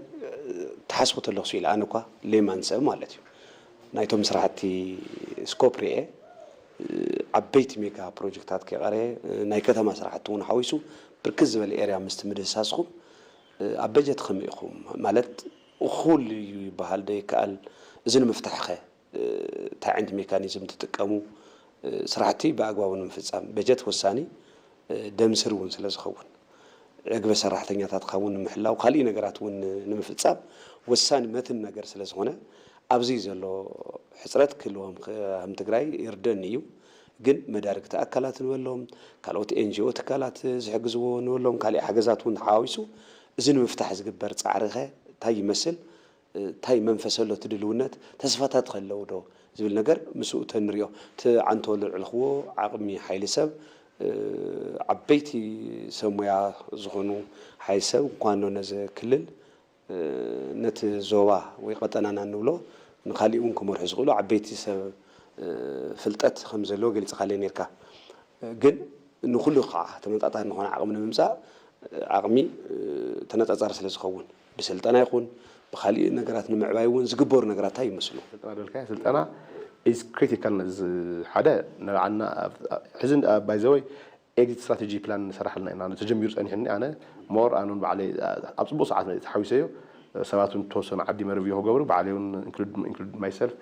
ትሓስቡ ተለኽሱ ኢለ ኣነ እኳ ሌማን ሰብ ማለት እዩ ናይቶም ስራሕቲ ስኮፕ ርኤ ዓበይቲ ሜጋ ፕሮጀክታት ከይቀረ ናይ ከተማ ስራሕቲ እውን ሓዊሱ ብርክት ዝበለ ኤርያ ምስቲ ምድህሳስኹም ኣብ በጀት ከመይ ኢኹም ማለት እኹል እዩ ይበሃል ዶ ይከኣል እዚ ንምፍታሕ ኸ እንታይ ዓይነት ሜካኒዝም ትጥቀሙ ስራሕቲ ብኣግባቡ ንምፍፃም በጀት ወሳኒ ደምስር እውን ስለ ዝኸውን ዕግበ ሰራሕተኛታትካ እውን ንምሕላው ካሊእ ነገራት እውን ንምፍፃም ወሳኒ መትን ነገር ስለ ዝኾነ ኣብዚ ዘሎ ሕፅረት ክህልዎም ከም ትግራይ ይርደኒ እዩ ግን መዳርግቲ ኣካላት ንበሎም ካልኦት ኤንጂኦ ትካላት ዝሕግዝዎ ንበሎም ካሊእ ሓገዛት እውን ተሓዋዊሱ እዚ ንምፍታሕ ዝግበር ፃዕሪ ኸ እንታይ ይመስል እንታይ መንፈስ ኣሎ እቲ ድልውነት ተስፋታት ከለው ዶ ዝብል ነገር ምስኡ ተንሪኦ እቲ ዓንቶ ልዕልኽዎ ዓቕሚ ሓይሊ ሰብ ዓበይቲ ሰብ ሞያ ዝኾኑ ሓይሊ ሰብ እንኳኖ ነዚ ክልል ነቲ ዞባ ወይ ቀጠናና ንብሎ ንካሊእ እውን ክመርሑ ዝኽእሉ ዓበይቲ ሰብ ፍልጠት ከም ዘለዎ ገሊፅካለይ ነርካ ግን ንኩሉ ከዓ ተመጣጣኒ ዝኾነ ዓቕሚ ንምምፃእ ዓቕሚ ተነፃፃሪ ስለ ዝኸውን ብስልጠና ይኹን ብካሊእ ነገራት ንምዕባይ እውን ዝግበሩ ነገራት እንታይ ይመስሉ ስልጠና ደልካዮ ስልጠና is critical ነዚ ሓደ ንባዕልና ሕዚ ባይዘወይ ኤግዚት ስትራቴጂ ፕላን ንሰራሓልና ኢና ተጀሚሩ ፀኒሕኒ ኣነ more ኣነ ባዕለይ ኣብ ፅቡቅ ሰዓት ተሓዊሰዮ ሰባት እውን ተወሰኑ ዓዲ መርቪ ክገብሩ ባዕለይ እውን include myself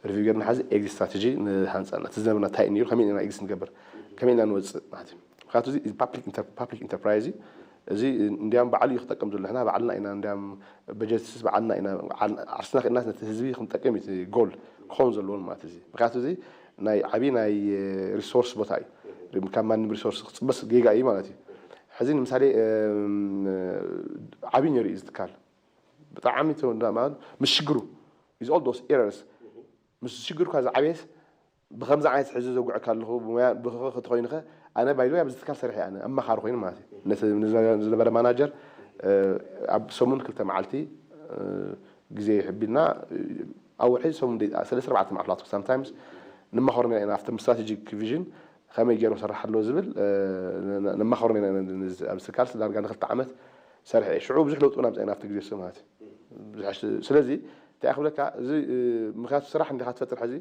ሪቪው ጌርና ሓዚ ኤግዚት ስትራቴጂ ንሃንፀና እቲ ዝነበርና እንታይ እዩ ነይሩ ከመይ ኢና ኤግዚት ንገብር ከመይ ኢና ንወፅእ ማለት እዩ ምክንያቱ እዚ ፓብሊክ ኢንተርፕራይዝ እዩ እዚ እንዲያም ባዕሉ እዩ ክጠቀም ዘሎ ሕና ባዕልና ኢና እንዲያም በጀትስ ባዕልና ኢና ዓርስና ክእናስ ነቲ ህዝቢ ክንጠቅም እዩ ጎል ክኸውን ዘለዎን ማለት እዚ ምክንያቱ እዚ ናይ ዓብዪ ናይ ሪሶርስ ቦታ እዩ ካብ ማንም ሪሶርስ ክፅበስ ጌጋ እዩ ማለት እዩ ሕዚ ንምሳሌ ዓብዪ ነይሩ እዩ ዝትካል ብጣዕሚ ምስ ሽግሩ is all those errors ምስ ሽግርካ ዝዓበየስ ብከምዚ ዓይነት ሕዚ ዘጉዐካ ኣለኹ ብሞያ ብኸ ክትኮይንኸ ኣነ ባይዘ ኣብዚ ትካል ሰሪሐ ኣነ ኣማኻሪ ኮይኑ ማለት እዩ። ነቲ ዝነበረ ማናጀር ኣብ ሰሙን ክልተ መዓልቲ ግዜ ይሕቢልና ኣብ ውሒ ሰሙን ሰለስተ ኣርባዕተ መዓልታት ሳምታይምስ ንማኸሩ ኢና ኣብቲ ስትራቴጂክ ቪዥን ከመይ ገይሩ ሰራሕ ኣለዎ ዝብል ንማኸሩ ኢና ኣብዚ ትካል ዳርጋ ንክልተ ዓመት ሰርሐ ሽዑ ብዙሕ ለውጡ ናምፀ ኢና ኣብቲ ግዜ ማለት እዩ። ስለዚ እንታይ ክብለካ እዚ ምክንያቱ ስራሕ እንዲካ ትፈጥር ሕዚ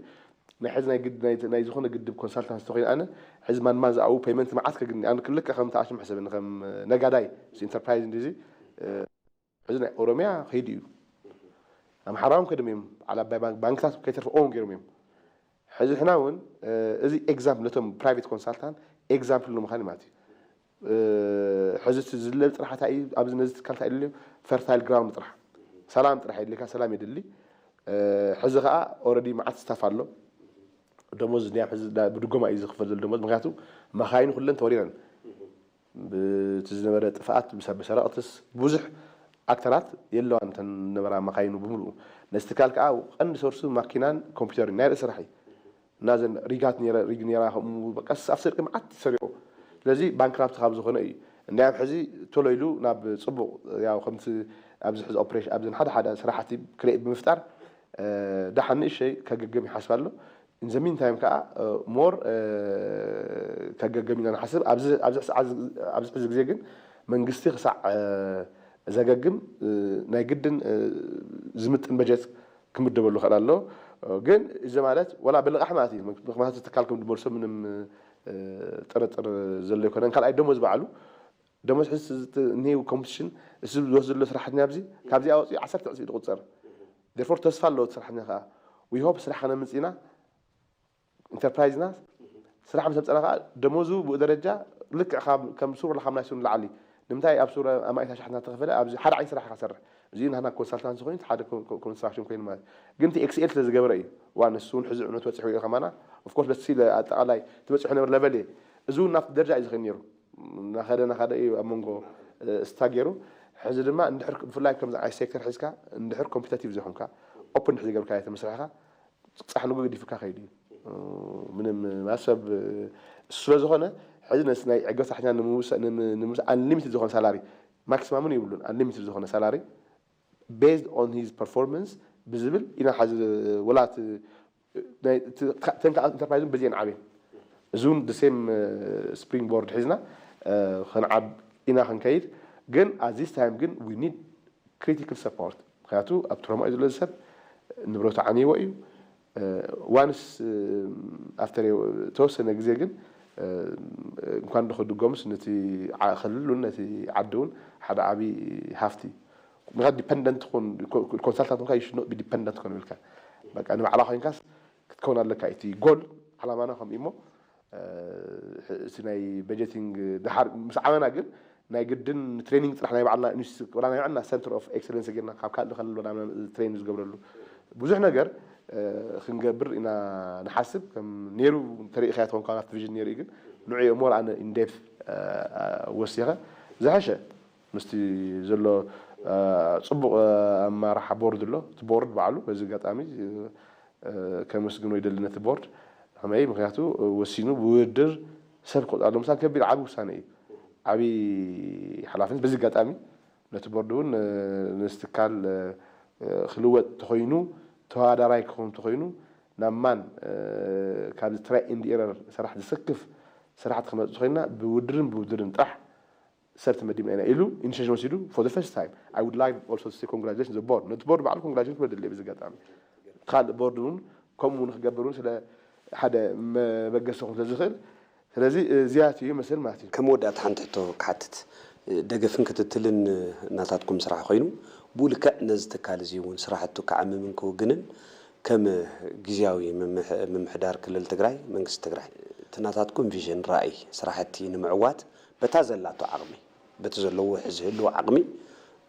ናይ ሕዚ ናይ ግድ ናይ ዝኾነ ግድብ ኮንሳልታንት ተኮይነ ኣነ ሕዚ ማንማን ዝኣው ፔመንት መዓት ከግኒ ኣነ ክልቀ ከም ተኣሽም ሕሰብኒ ከም ነጋዳይ ኢንተርፕራይዝ እንዲዚ ሕዚ ናይ ኦሮሚያ ከይዱ እዩ ኣምሓራውን ከድም እዮም ዓላ ኣባይ ባንክታት ከይተርፈ ኦን ገይሮም እዮም። ሕዚ ሕና እውን እዚ ኤግዛምፕል ነቶም ፕራይቬት ኮንሳልታንት ኤግዛምፕል ንምዃን ማለት እዩ። ሕዚ ዝለብ ጥራሕ እንታይ እዩ ኣብዚ ነዚ ትካል እንታይ የድልዮ ፈርታይል ግራውንድ ጥራሕ ሰላም ጥራሕ የድልካ ሰላም የድሊ። ሕዚ ከዓ ኦረዲ መዓት ስታፍ ኣሎ ደሞዝ ኒያም ሕዚ ብድጎማ እዩ ዝኽፈል ዘሎ ደሞዝ ምክንያቱ መኻይኑ ኩለን ተወሪረን ብቲ ዝነበረ ጥፍኣት ብሰብ ብሰረቕትስ ብዙሕ ኣክተራት የለዋን እተን ነበራ መኻይኑ ብምልኡ ነዚ ትካል ከዓ ቀንዲ ሰርሱ ማኪናን ኮምፒውተርን ናይ ርእሲ ስራሕ እዩ። እና ዘን ሪጋት ነረ ሪግ ነራ ከምኡ በቃ ኣብ ስርቂ መዓት ሰሪቑ ስለዚ ባንክራፕት ካብ ዝኾነ እዩ። እንዲያም ሕዚ ቶሎ ኢሉ ናብ ፅቡቕ ያው ከምቲ ኣብዚ ሕዚ ኦፕሬሽን ኣብዘን ሓደ ሓደ ስራሕቲ ክሬኤት ብምፍጣር ዳሓን ንእሸይ ከገግም ይሓስብ ኣሎ። In the meantime ከዓ ሞር ከገግም ኢና ንሓስብ። ኣብዚ ኣብዚ ሕዚ ግዜ ግን መንግስቲ ክሳዕ ዘገግም ናይ ግድን ዝምጥን በጀት ክምደበሉ ክእል ኣሎ። ግን እዚ ማለት ወላ ብልቃሕ ማለት እዩ ምክንያቱ ትካል ከም ድመልሶ ምንም ጥርጥር ዘሎ ይኮነን። ካልኣይ ደሞዝ በዓሉ ደሞዝ ሕዚ እኒሄው ኮምፒቲሽን እዚ ዝወስድ ዘሎ ስራሕተኛ ኣብዚ ካብዚ ኣወፂኡ ዓሰርተ ዕፅፊ ዝቁፀር therefore ተስፋ ኣለዎ እቲ ስራሕተኛ ከዓ we hope ስራሕ ከነምፅእ ኢና። ኢንተርፕራይዝና ስራሕ ምስ ኣምፀና ከዓ ደሞዙ ብኡ ደረጃ ልክዕ ከም ሱር ወላ ካብ ናይ ሱር ንላዕሊ ንምንታይ ኣብ ሱር ኣማኢት ኣሻሕ እናተኸፈለ ኣብዚ ሓደ ዓይነት ስራሕ ኢኻ ሰርሕ እዚ ናህና ኮንሳልታንሲ ኮይኑ ሓደ ኮንስትራክሽን ኮይኑ ማለት ግን እቲ ኤክስኤል ስለ ዝገበረ እዩ ዋ ንሱ እውን ሕዚ ዕነት በፂሑ እዩ ከማና ኦፍኮርስ በቲ ኣጠቃላይ ትበፂሑ ነበር ለቨል እየ እዚ እውን ናብቲ ደረጃ እዩ ዝኸይድ ነይሩ እናኸደ እናኸደ እዩ ኣብ መንጎ ስታ ገይሩ ሕዚ ድማ እንድሕር ብፍላይ ከምዚ ዓይነት ሴክተር ሒዝካ እንድሕር ኮምፒተቲቭ ዘይኮንካ ኦፕን ድሕር ዝገብርካ ተመስሪሕካ ፃሕ ንጎ ገዲፍካ ከይዱ እዩ ምንም ማሰብ እሱ ስለ ዝኾነ ሕዚ ነስ ናይ ዕገ ሰራሕተኛ ንምውሳእ ንምስ ኣንሊሚትድ ዝኾነ ሳላሪ ማክሲማምን ይብሉን ኣንሊሚትድ ዝኾነ ሳላሪ based on his performance ብዝብል ኢና ሓዚ ወላት ተንካ ኢንተርፕራይዝን በዚአን ዓብየን እዚ እውን the same springboard ሒዝና ክንዓብ ኢና ክንከይድ ግን at this time ግን we need critical support ምክንያቱ ኣብ ትሮማ እዩ ዘሎ ሰብ ንብረቱ ዓንይዎ እዩ ዋንስ ኣፍተር ተወሰነ ግዜ ግን እንኳን ዶ ክድጎምስ ነቲ ክልል እውን ነቲ ዓዲ እውን ሓደ ዓብዪ ሃፍቲ ምክንያቱ ዲፐንደንት ትኾን ኮንሳልታንት ኾንካ you should not be dependent ክኾን ይብልካ በቃ ንባዕላ ኮይንካስ ክትከውን ኣለካ እቲ ጎል ዓላማና ከምኡ እሞ እቲ ናይ በጀቲንግ ድሓር ምስ ዓመና ግን ናይ ግድን ትሬኒንግ ጥራሕ ናይ ባዕልና ኢንስቲትዩት ወላ ናይ ባዕልና ሰንተር ኦፍ ኤክሰለንስ ጌርና ካብ ካልእ ከለሎ ናብ ትሬኒንግ ዝገብረሉ ብዙሕ ነገር ክንገብር ኢና ንሓስብ ከም ነይሩ ተሪእኻያ ትኾንካ ናብቲ ቪዥን ነይሩ እዩ ግን ንዑ እሞ ኣነ ኢንዴፕ ወሲኸ ዝሐሸ ምስቲ ዘሎ ፅቡቕ ኣመራርሓ ቦርድ ኣሎ እቲ ቦርድ ባዕሉ በዚ ኣጋጣሚ ከመስግኖ ይደሊ ነቲ ቦርድ ከመይ ምክንያቱ ወሲኑ ብውድድር ሰብ ክወፅኣሉ ምሳን ከቢድ ዓብዪ ውሳነ እዩ ዓብዪ ሓላፍነት በዚ ኣጋጣሚ ነቲ ቦርድ እውን ንስትካል ክልወጥ ተኮይኑ ተወዳዳራይ ክኸውን ተኮይኑ ናብ ማን ካብዚ ትራይ ኤንድ ኤረር ስራሕ ዝስክፍ ስራሕቲ ክመፅእ ተኮይንና ብውድርን ብውድርን ጥራሕ ሰብ ተመዲብና ኢና ኢሉ ኢኒሽቲቭ ወሲዱ for the first time I would like also to say congratulations the board ነቲ ቦርድ ባዕሉ ኮንግራጁሌት ክብል ደልየ በዚ ኣጋጣሚ ካልእ ቦርድ እውን ከምኡ ንክገብር እውን ስለ ሓደ መበገሲ ክኾን ስለ ዝኽእል ስለዚ እዚኣት እዩ መስል ማለት እዩ ከም መወዳእታ ሓንቲ ሕቶ ክሓትት ደገፍን ክትትልን ናታትኩም ስራሕ ኮይኑ ብኡ ልክዕ ነዚ ትካል እዚ እውን ስራሕቱ ክዓምምን ክውግንን ከም ግዝያዊ ምምሕዳር ክልል ትግራይ መንግስቲ ትግራይ እቲ ናታትኩም ቪዥን ራእይ ስራሕቲ ንምዕዋት በታ ዘላቶ ዓቕሚ በቲ ዘለዎ ሕዚ ህልው ዓቕሚ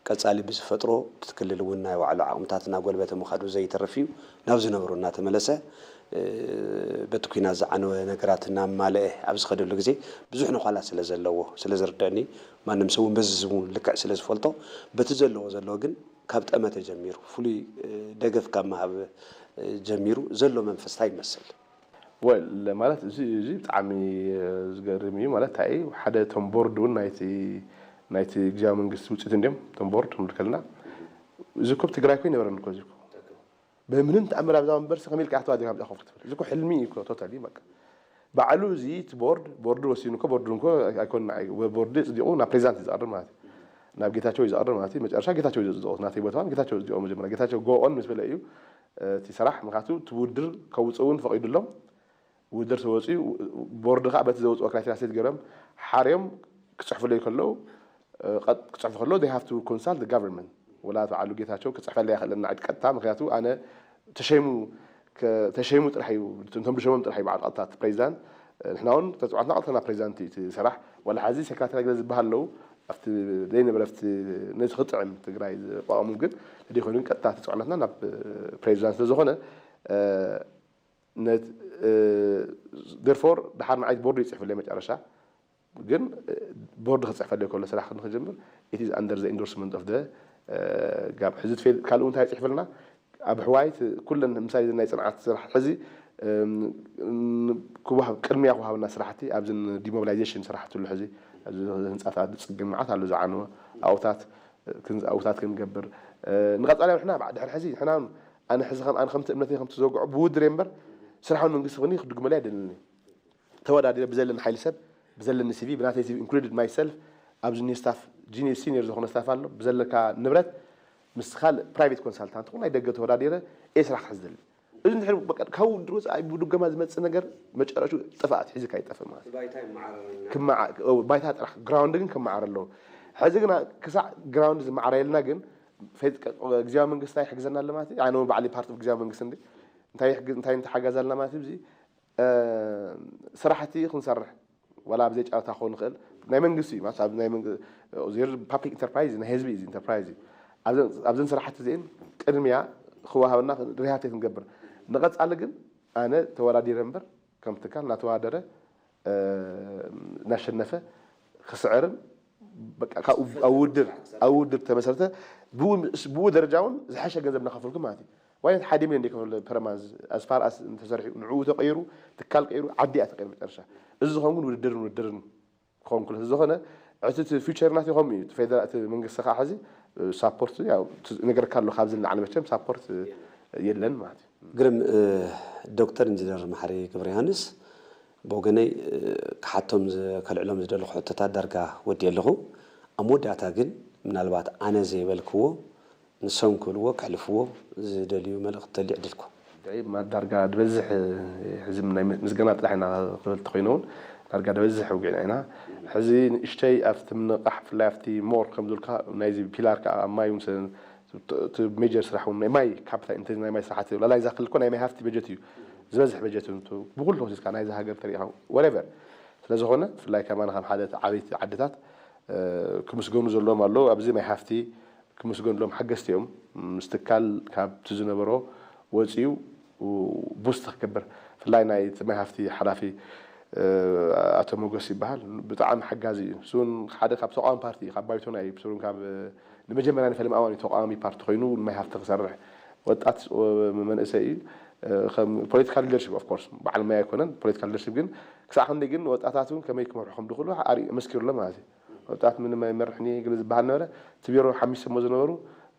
ቀፃሊ ብዝፈጥሮ እቲ ክልል እውን ናይ ባዕሉ ዓቕምታት እናጎልበተ ምኻዱ ዘይተርፍ እዩ ናብ ዝነብሮ እናተመለሰ በቲ ኲናት ዝዓነወ ነገራት እናማልአ ኣብ ዝኸደሉ ግዜ ብዙሕ ነዃላት ስለ ዘለዎ ስለ ዝርደአኒ ማንም ሰብ እውን በዚ ስም እውን ልክዕ ስለ ዝፈልጦ በቲ ዘለዎ ዘለዎ ግን ካብ ጠመተ ጀሚሩ ፍሉይ ደገፍ ካብ ምሃብ ጀሚሩ ዘሎ መንፈስ እንታይ ይመስል? ወል ማለት እዚ እዚ ብጣዕሚ ዝገርም እዩ። ማለት እንታይ እዩ? ሓደ እቶም ቦርድ እውን ናይቲ ናይቲ ግዝያዊ መንግስቲ ውፅኢት እንዲዮም እቶም ቦርድ ክንብል ከለና፣ እዚ እኮ ኣብ ትግራይ እኮ ይነበረን እኮ፣ እዚ እኮ ብምንም ተኣምር ኣብዛ መንበርሲ ከመይ ኢልካ ኣሕተዋ ዲኻ ምጻ ኮፍ ክትብል? እዚ እኮ ሕልሚ እዩ እኮ ቶታሊ። በቃ ባዕሉ እዚ እቲ ቦርድ፣ ቦርድ ወሲኑ እኮ፣ ቦርድ እንኮ ኣይኮንና እዩ። ቦርድ ጽዲቑ ናብ ፕሬዚዳንት እዩ ዝቐርብ ማለት እዩ። ናብ ጌታቸው እዩ ዝቐርብ ማለት እዩ። መጨረሻ ጌታቸው እዩ ዘጽድቖ። ናተይ ቦታ ጌታቸው እዩ ዘጽድቖ። መጀመርያ ጌታቸው ጎ ኦን ምስ በለ እዩ እቲ ስራሕ፣ ምክንያቱ እቲ ውድድር ከውፅኡ እውን ፈቒዱሎም። ውድድር ተወፂኡ፣ ቦርድ ከዓ በቲ ዘውፅኦ ክራይቴሪያ ሴት ገይሮም ሓርዮም ክፅሕፍለይ ከለዉ፣ እ፣ ቀጥ-፣ ክፅሕፉ ከለዉ they have to consult the government። ወላ በዓሉ ጌታቸው ክፅሕፈለይ ኣይኽእልን፣ ንዓይ ቀጥታ፣ ምክንያቱ ኣነ ተሸይሙ፣ ከ-፣ ተሸይሙ ጥራሕ እዩ፣ እቶም ብሸሞም ጥራሕ እዩ በዓል ቀጥታ እቲ ፕሬዚዳንት። እ፣ ንሕና እውን ተፅዋዕትና ቀጥታ ናብ ፕሬዚዳንት እዩ እቲ ስራሕ። ወላ ሕዚ ሴክሬታሪ ገለ ዝበሃል ኣለዉ፣ ኣብቲ ዘይነበረ ኣብቲ ነቲ ክጥዕም ትግራይ ዝቋቋሙ፣ ግን ተደይኮይኑ ግን ቀጥታ ተፅዋዕነትና ናብ ፕሬዚዳንት ስለ ዝኾነ፣ እ፣ ነት-፣ እ፣ therefore ደሓር ንዓይ ቦርድ ይፅሕፍለይ መጨረሻ። ግን፣ እ፣ ቦርድ ክፅሕፈለይ ከሎ ስራሕ ክንክጀምር it is under the endorsement of the፣ እ፣ ጋብ ሕዚ ትፌል ካልኡ እንታይ ይፅሕፈልና? ኣብ ሕዋይ እቲ ኩለን ምሳሌ ናይ ፅንዓት ስራሕ ሕዚ፣ እም፣ ን-፣ ክወሃብ፣ ቅድሚያ ክወሃብና ስራሕቲ ኣብዝን ዲሞቢላይዜሽን ስራሕቲ ኣሎ። ሕዚ ኣብዚ ህንፃታት ዝፅግን መዓት ኣሎ ዝዓነወ ኣውታት፣ እ፣ ክንዝ-፣ ኣውታት ክንገብር፣ እ፣ ንቐፃሊ ንሕና ብዓ-፣ ድሕሪ ሕዚ ንሕና ኣነ ሕዚ ከም፣ ኣነ ከምቲ እምነተይ ከምቲ ዘውግዖ ብውድር እየ እምበር ስራሕ እውን መንግስቲ ክኒ ክድግመሉ ኣይደልን። ተወዳዲረ ብዘለኒ ሓይሊ ሰብ፣ ብዘለኒ ሲቪ፣ ብናተይ ሲቪ included myself፣ ኣብዚ ኒ ስታፍ፣ ጂኒየር ሲኒየር ዝኾነ ስታፍ ኣሎ፣ ብዘለካ ንብረት ምስ ካልእ ፕራይቬት ኮንሳልታንት ኹን ናይ ደገ ተወዳዲረ እየ ስራሕ ክሕዝ ደሊ። እዚ እንድሕር በቃ ካብ ውድድር ወፃኢ ብድጎማ ዝመፅእ ነገር መጨረሹ ጥፍኣት ሒዝካ ይጠፍእ ማለት እዩ። ባይታ ይመዓረረና። ክመዓ-፣ ኦ፣ ባይታ ጥራሕ፣ ግራውንድ ግን ክመዓር ኣለዎ። ሕዚ ግና ክሳዕ ግራውንድ ዝመዓረየልና ግን ፌድ-፣ ግዝያዊ መንግስቲ ይሕግዘና ኣሎ ማለት እዩ። ኣነ እውን ባዕለይ ፓርት ኦፍ ግዝያዊ መንግስቲ እንዲ እንታይ ይሕግዝ፣ እንታይ እንተሓጋዝ ኣለና ማለት እዩ። እዚ እ፣ ስራሕቲ ክንሰርሕ፣ ዋላ ኣብ ዘይጨረታ ክኸውን ይኽእል፣ ናይ መንግስቲ እዩ ማለት፣ ኣብ ናይ መንግ-፣ ዜር ፓብሊክ ኢንተርፕራይዝ፣ ናይ ህዝቢ እዩ፣ ኢንተርፕራይዝ እዩ። ኣብዘን፣ ኣብዘን ስራሕቲ እዚአን ቅድሚያ ክወሃበና ሪሃብቴት ክንገብር። ንቐጻሊ ግን ኣነ ተወዳዲረ እምበር፣ ከም ትካል እናተወዳደረ፣ እ፣ እናሸነፈ ክስዕርን፣ በቃ፣ ካብ፣ ኣብ ውድድር፣ ኣብ ውድድር ተመሰርተ፣ ብኡ፣ ብኡ ደረጃ እውን ዝሐሸ ገንዘብ እናኸፈልኩ ማለት እዩ። ዋይነት ሓደ ሚልዮን ደይከፈለ ፐርማንዝ፣ ኣስፋር ኣስ እንተሰሪሑ፣ ንዕኡ ተቐይሩ፣ ትካል ቀይሩ፣ ዓዲ እያ ተቐይሩ መጨረሻ። እዚ ዝኸውን ግን ውድድርን ውድድርን ክኸውን ክሎ ዝኾነ፣ እቲ፣ እቲ ፊውቸር ናት ይኸም እዩ። እቲ ፌደራል፣ እቲ መንግስቲ ከዓ ሕዚ፣ እ፣ ሳፖርት፣ ያው፣ እቲ ነገር ካሎ ካብዚ ንላዕሊ መቸም ሳፖርት፣ እ፣ የለን ማለት እዩ። ግርም፣ እ፣ ዶክተር ኢንጂነር መሓሪ ገብረ ዮሃንስ፣ ብወገነይ፣ እ፣ ክሓቶም ዝ-፣ ከልዕሎም ዝደለኹ ሕቶታት ዳርጋ ወዲ ኣለኹ። ኣብ መወዳእታ ግን፣ ምናልባት ኣነ ዘይበልክዎ፣ ንሶም ክብልዎ፣ ከሕልፍዎ ዝደልዩ መልእኽቲ ተልዩ ዕድልኩም። ዳርጋ ዝበዝሕ፣ ሕዚ ናይ ምስጋና ጥራሕ ኢና ክብል ተኾይኑ እውን፣ ዳርጋ ዝበዝሕ ውግዕና ኢና። ሕዚ ንእሽተይ ኣብቲ ምንቕቓሕ፣ ብፍላይ ኣብቲ ሞር ከም ዝብልካ፣ ናይዚ ፒላር ከዓ ኣብ ማይ እውን ሰ-፣ እቲ ሜጀር ስራሕ እውን ናይ ማይ ካፒታል፣ እንተ ናይ ማይ ስራሕቲ፣ ላላይ ዛክል እኮ ናይ ማይ ሃፍቲ በጀት እዩ። ዝበዝሕ በጀት እዩ። ብኩሉ ወሲድካ ናይዚ ሃገር ተሪኢኻ፣ ወሬቨር። ስለ ዝኾነ፣ ብፍላይ ከማና ከም ሓደ ዓበይቲ ዓድታት፣ እ፣ ክምስገኑ ዘለዎም ኣለዉ። ኣብዚ ማይ ሃፍቲ ክምስገንሎም ሓገዝቲ እዮም። ምስ ትካል ካብቲ ዝነበሮ ወፂኡ ቡስት ክገብር፣ ብፍላይ ናይ እቲ ማይ ሃፍቲ ሓላፊ፣ እ፣ ኣቶ ሞገስ ይበሃል። ብጣዕሚ ሓጋዚ እዩ። እሱ እውን ሓደ ካብ ተቃዋሚ ፓርቲ እዩ፣ ካብ ባይቶና እዩ። ብስሩን ካብ፣ እ፣ ንመጀመርያ ንፈለማ እዋን እዩ ተቃዋሚ ፓርቲ ኮይኑ ንማይ ሃፍቲ ክሰርሕ። ወጣት፣ እ፣ መንእሰይ እዩ። እ፣ ከም ፖለቲካል ሊደርሽፕ፣ ኦፍ ኮርስ፣ በዓል ማይ ኣይኮነን። ፖለቲካል ሊደርሽፕ ግን ክሳዕ ክንደይ ግን ወጣታት እውን ከመይ ክመርሑ ከም ዝኽእሉ ኣርኢ-፣ መስኪሩሎም ማለት እዩ። ወጣት ምንም ኣይመርሕን እየ ገለ ዝበሃል ነበረ። እቲ ቢሮ ሓሚሶሞ ዝነበሩ፣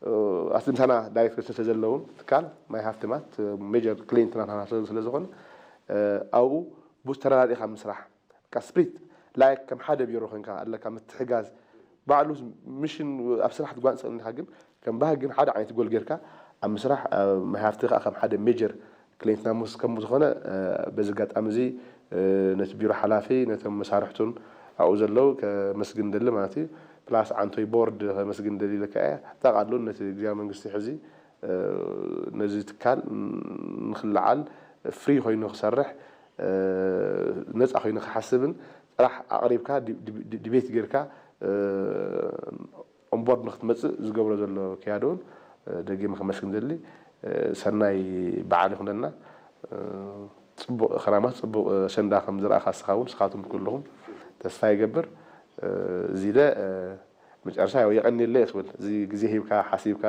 እ፣ ኣስሊ ምሳና ዳይሬክተር ስለ ዘለዉ ትካል ማይ ሃፍቲ ማለት፣ እ፣ ሜጀር ክሊንት ናትና ስለ፣ ስለ ዝኾነ፣ እ፣ ኣብኡ ቡስ ተረዳዲእኻ ምስራሕ። በቃ ስፕሪት ላይክ ከም ሓደ ቢሮ ኮይንካ ኣለካ ምትሕጋዝ። ባዕሉ ሚሽን ኣብ ስራሕ ትጓንጽ እንዲኻ፣ ግን ከም ባህግን ሓደ ዓይነት ጎል ጌርካ ኣብ ምስራሕ፣ ኣብ ማይ ሃፍቲ ከኣ ከም ሓደ ሜጀር ክሊንት ናሙስ ከም ዝኾነ፣ እ፣ በዚ ኣጋጣሚ እዚ፣ እ፣ ነቲ ቢሮ ሓላፊ፣ ነቶም መሳርሕቱን ኣብኡ ዘለዉ ከመስግን ደሊ ማለት እዩ። ፕላስ ዓንቶይ ቦርድ ከመስግን ደሊ ኢለካ እየ። ጠቓሉ ነቲ ግዝያዊ መንግስቲ ሕዚ፣ እ፣ ነዚ ትካል ንክለዓል ፍሪ ኮይኑ ክሰርሕ፣ እ፣ ነፃ ኮይኑ ክሓስብን ጥራሕ ኣቕሪብካ ዲ-፣ ዲ-፣ ዲ-፣ ዲቤት ጌርካ፣ እ፣ ኦንቦርድ ንክትመፅእ ዝገብሮ ዘሎ ክያዶ እውን፣ እ፣ ደጊመ ከመስግን ደሊ። እ፣ ሰናይ በዓል ይኹነልና። እ፣ ፅቡቕ ክራማት፣ ፅቡቕ፣ እ፣ ኣሸንዳ ከም ዝረኣኻ ንስኻ እውን፣ ንስኻትኩም ኩልኹም ተስፋ ይገብር። እ፣ እዚ ኢለ፣ እ፣ መጨረሻ ያው የቐንየለይ እየ ክብል፣ እዚ ግዜ ሂብካ፣ ሓሲብካ፣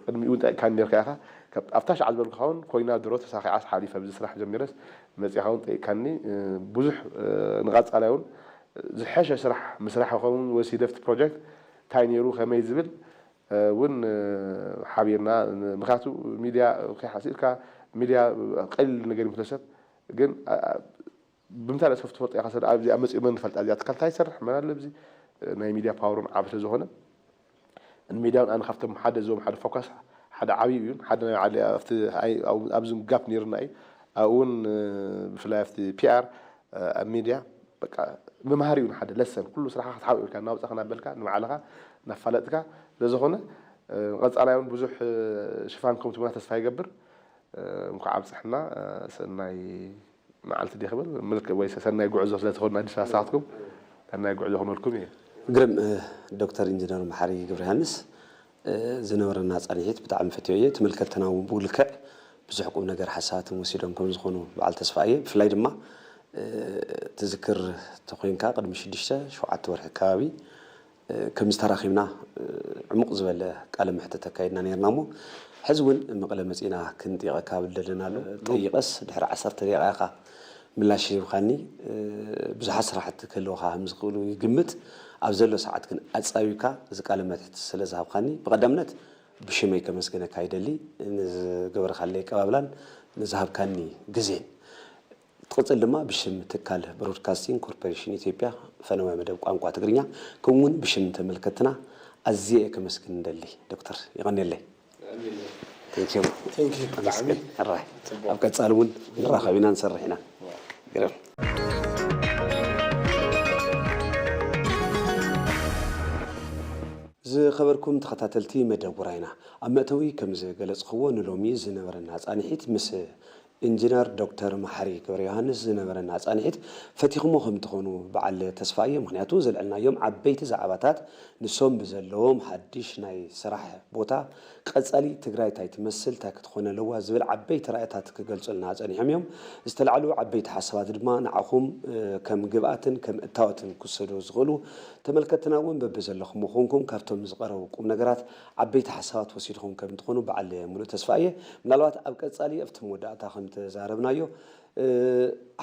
ቅድሚኡ እውን ጠቂዕካ ኔርካ ኢኻ። ካብ፣ ኣብታ ሻዕ ዝበልኩኻ እውን ኮይና ድሮ ተሳኺዓስ ሓሊፈ፣ ኣብዚ ስራሕ ጀሚረስ መፂኻ እውን ጠይቅካኒ። ብዙሕ ንቐፃላይ እውን ዝሐሸ ስራሕ ምስራሕ ይኸውን። ወሲደፍቲ ፕሮጀክት እንታይ ነይሩ፣ ከመይ ዝብል እውን ሓቢርና። ምክንያቱ ሚድያ ከይሓሲልካ፣ ሚድያ ቀሊል ነገር ይመስሎ ሰብ፣ ግን ብምንታይ ርእሰ ትፈልጦ ኢኻ ሰብ ኣብዚ ኣብ መፂኡ መን ይፈልጣ እዚኣ ትካል እንታይ ይሰርሕ፣ መን ኣሎ ኣብዚ። ናይ ሚድያ ፓወሮም ዓብ ስለዝኾነ፣ ንሚድያውን ኣነ ካብቶም ሓደ እዞም ሓደ ፎካስ ሓደ ዓብዩ እዩ። ሓደ ናይ ባዕለ ኣብቲ ኣብዚ ጋፕ ነይርና እዩ። ኣብኡ እውን ብፍላይ ኣብቲ ፒኣር ኣብ ሚድያ በቃ መምሃሪ እውን ሓደ ለሰን ኩሉ ስራሕካ ክትሓብእ ኢልካ እናውፃእካ እናበልካ ንባዕልኻ እናፋለጥካ ስለዝኾነ፣ ቀፃላይ እውን ብዙሕ ሽፋን ከም ትቡና ተስፋ ይገብር። እንኳዕ ኣብፅሕና። ሰናይ መዓልቲ ዲኽብል ምልክ ወይ ሰናይ ጉዕዞ ስለዝኾነ ኣዲስ ኣሳትኩም ሰናይ ጉዕዞ ክነልኩም እየ። ግርም። ዶክተር ኢንጂነር መሓሪ ገብረ ዮሃንስ፣ ዝነበረና ፃንሒት ብጣዕሚ ፈትዮ እየ። ተመልከትና እውን ብኡ ልክዕ ብዙሕ ቁም ነገር ሓሳባትን ወሲዶም ከም ዝኾኑ በዓል ተስፋ እየ። ብፍላይ ድማ ትዝክር ተኮይንካ ቅድሚ ሽዱሽተ ሸውዓተ ወርሒ ከባቢ ከም ዝተራኺብና ዕሙቕ ዝበለ ቃለ መሕትት ኣካይድና ነርና እሞ፣ ሕዚ እውን መቐለ መፂና ክንጥይቐካ ብደለና ኣሎ። ጠይቐስ ድሕሪ ዓሰርተ ደቂቃ ኢኻ ምላሽ ሂብካኒ። ብዙሓት ስራሕቲ ክህልወኻ ከም ዝኽእሉ ይግምት። ኣብ ዘሎ ሰዓት ግን ኣፃቢብካ እዚ ቃለ መሕትት ስለ ዝሃብካኒ ብቐዳምነት ብሽመይ ከመስግነካ ይደሊ፣ ንዝገበርካለይ ኣቀባብላን ንዝሃብካኒ ግዜን። ትቕፅል ድማ ብሽም ትካል ብሮድካስቲንግ ኮርፖሬሽን ኢትዮጵያ ፈነወ መደብ ቋንቋ ትግርኛ፣ ከምኡ እውን ብሽም ተመልከትና ኣዝየ እየ ከመስግን እንደሊ። ዶክተር፣ የቐንየለይ። Thank you። Thank you። ኣመስግን። ሕራይ። ኣብ ቀፃሊ እውን ንራኸብ ኢና፣ ንሰርሕ ኢና። ግርም። ዝኸበርኩም ተኸታተልቲ መደብ ውራይና፣ ኣብ መእተዊ ከም ዝገለጽክዎ ንሎሚ ዝነበረና ጻንሒት ምስ ኢንጂነር ዶክተር መሓሪ ገብረ ዮሃንስ ዝነበረና ጻንሒት ፈቲኽሞ ከም ትኾኑ በዓል ተስፋ እየ። ምኽንያቱ ዘልዕልናዮም ዓበይቲ ዛዕባታት ንሶም ብዘለዎም ሓድሽ ናይ ስራሕ ቦታ ቀጻሊ ትግራይ እንታይ ትመስል፣ እንታይ ክትኾን ኣለዋ ዝብል ዓበይቲ ራእይታት ክገልጹልና ጸኒሖም እዮም። ዝተላዕሉ ዓበይቲ ሓሳባት ድማ ንዓኹም ከም ግብኣትን ከም እታወትን ክሰዱ ዝኽእሉ ተመልከትና እውን በብዘለኹም ኮንኩም ካብቶም ዝቐረቡ ቁም ነገራት ዓበይቲ ሓሳባት ወሲድኹም ከም ትኾኑ በዓል ሙሉእ ተስፋ እየ። ምናልባት ኣብ ቀጻሊ ኣብቲ መወዳእታ ከም ተዛረብናዮ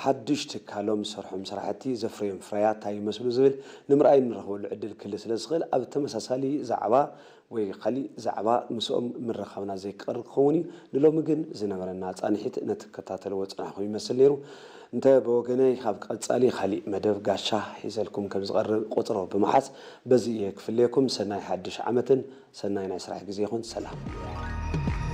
ሓድሽ ትካሎም ዝሰርሖም ስራሕቲ ዘፍረዮም ፍራያት እንታይ ይመስሉ ዝብል ንምርኣይ እንረኽበሉ ዕድል ክህሉ ስለ ዝኽእል ኣብ ተመሳሳሊ ዛዕባ ወይ ካሊእ ዛዕባ ምስኦም ምርኻብና ዘይቀር ክኸውን እዩ። ንሎሚ ግን ዝነበረና ጻንሒት ነትከታተልዎ ጸናሕኩም ይመስል ነይሩ። እንተ ብወገነይ ካብ ቀጻሊ ካሊእ መደብ ጋሻ ሒዘልኩም ከም ዝቐርብ ቁጽሮ ብምሓዝ በዚ እየ ክፍለየኩም። ሰናይ ሓድሽ ዓመትን ሰናይ ናይ ስራሕ ግዜ ይኹን። ሰላም።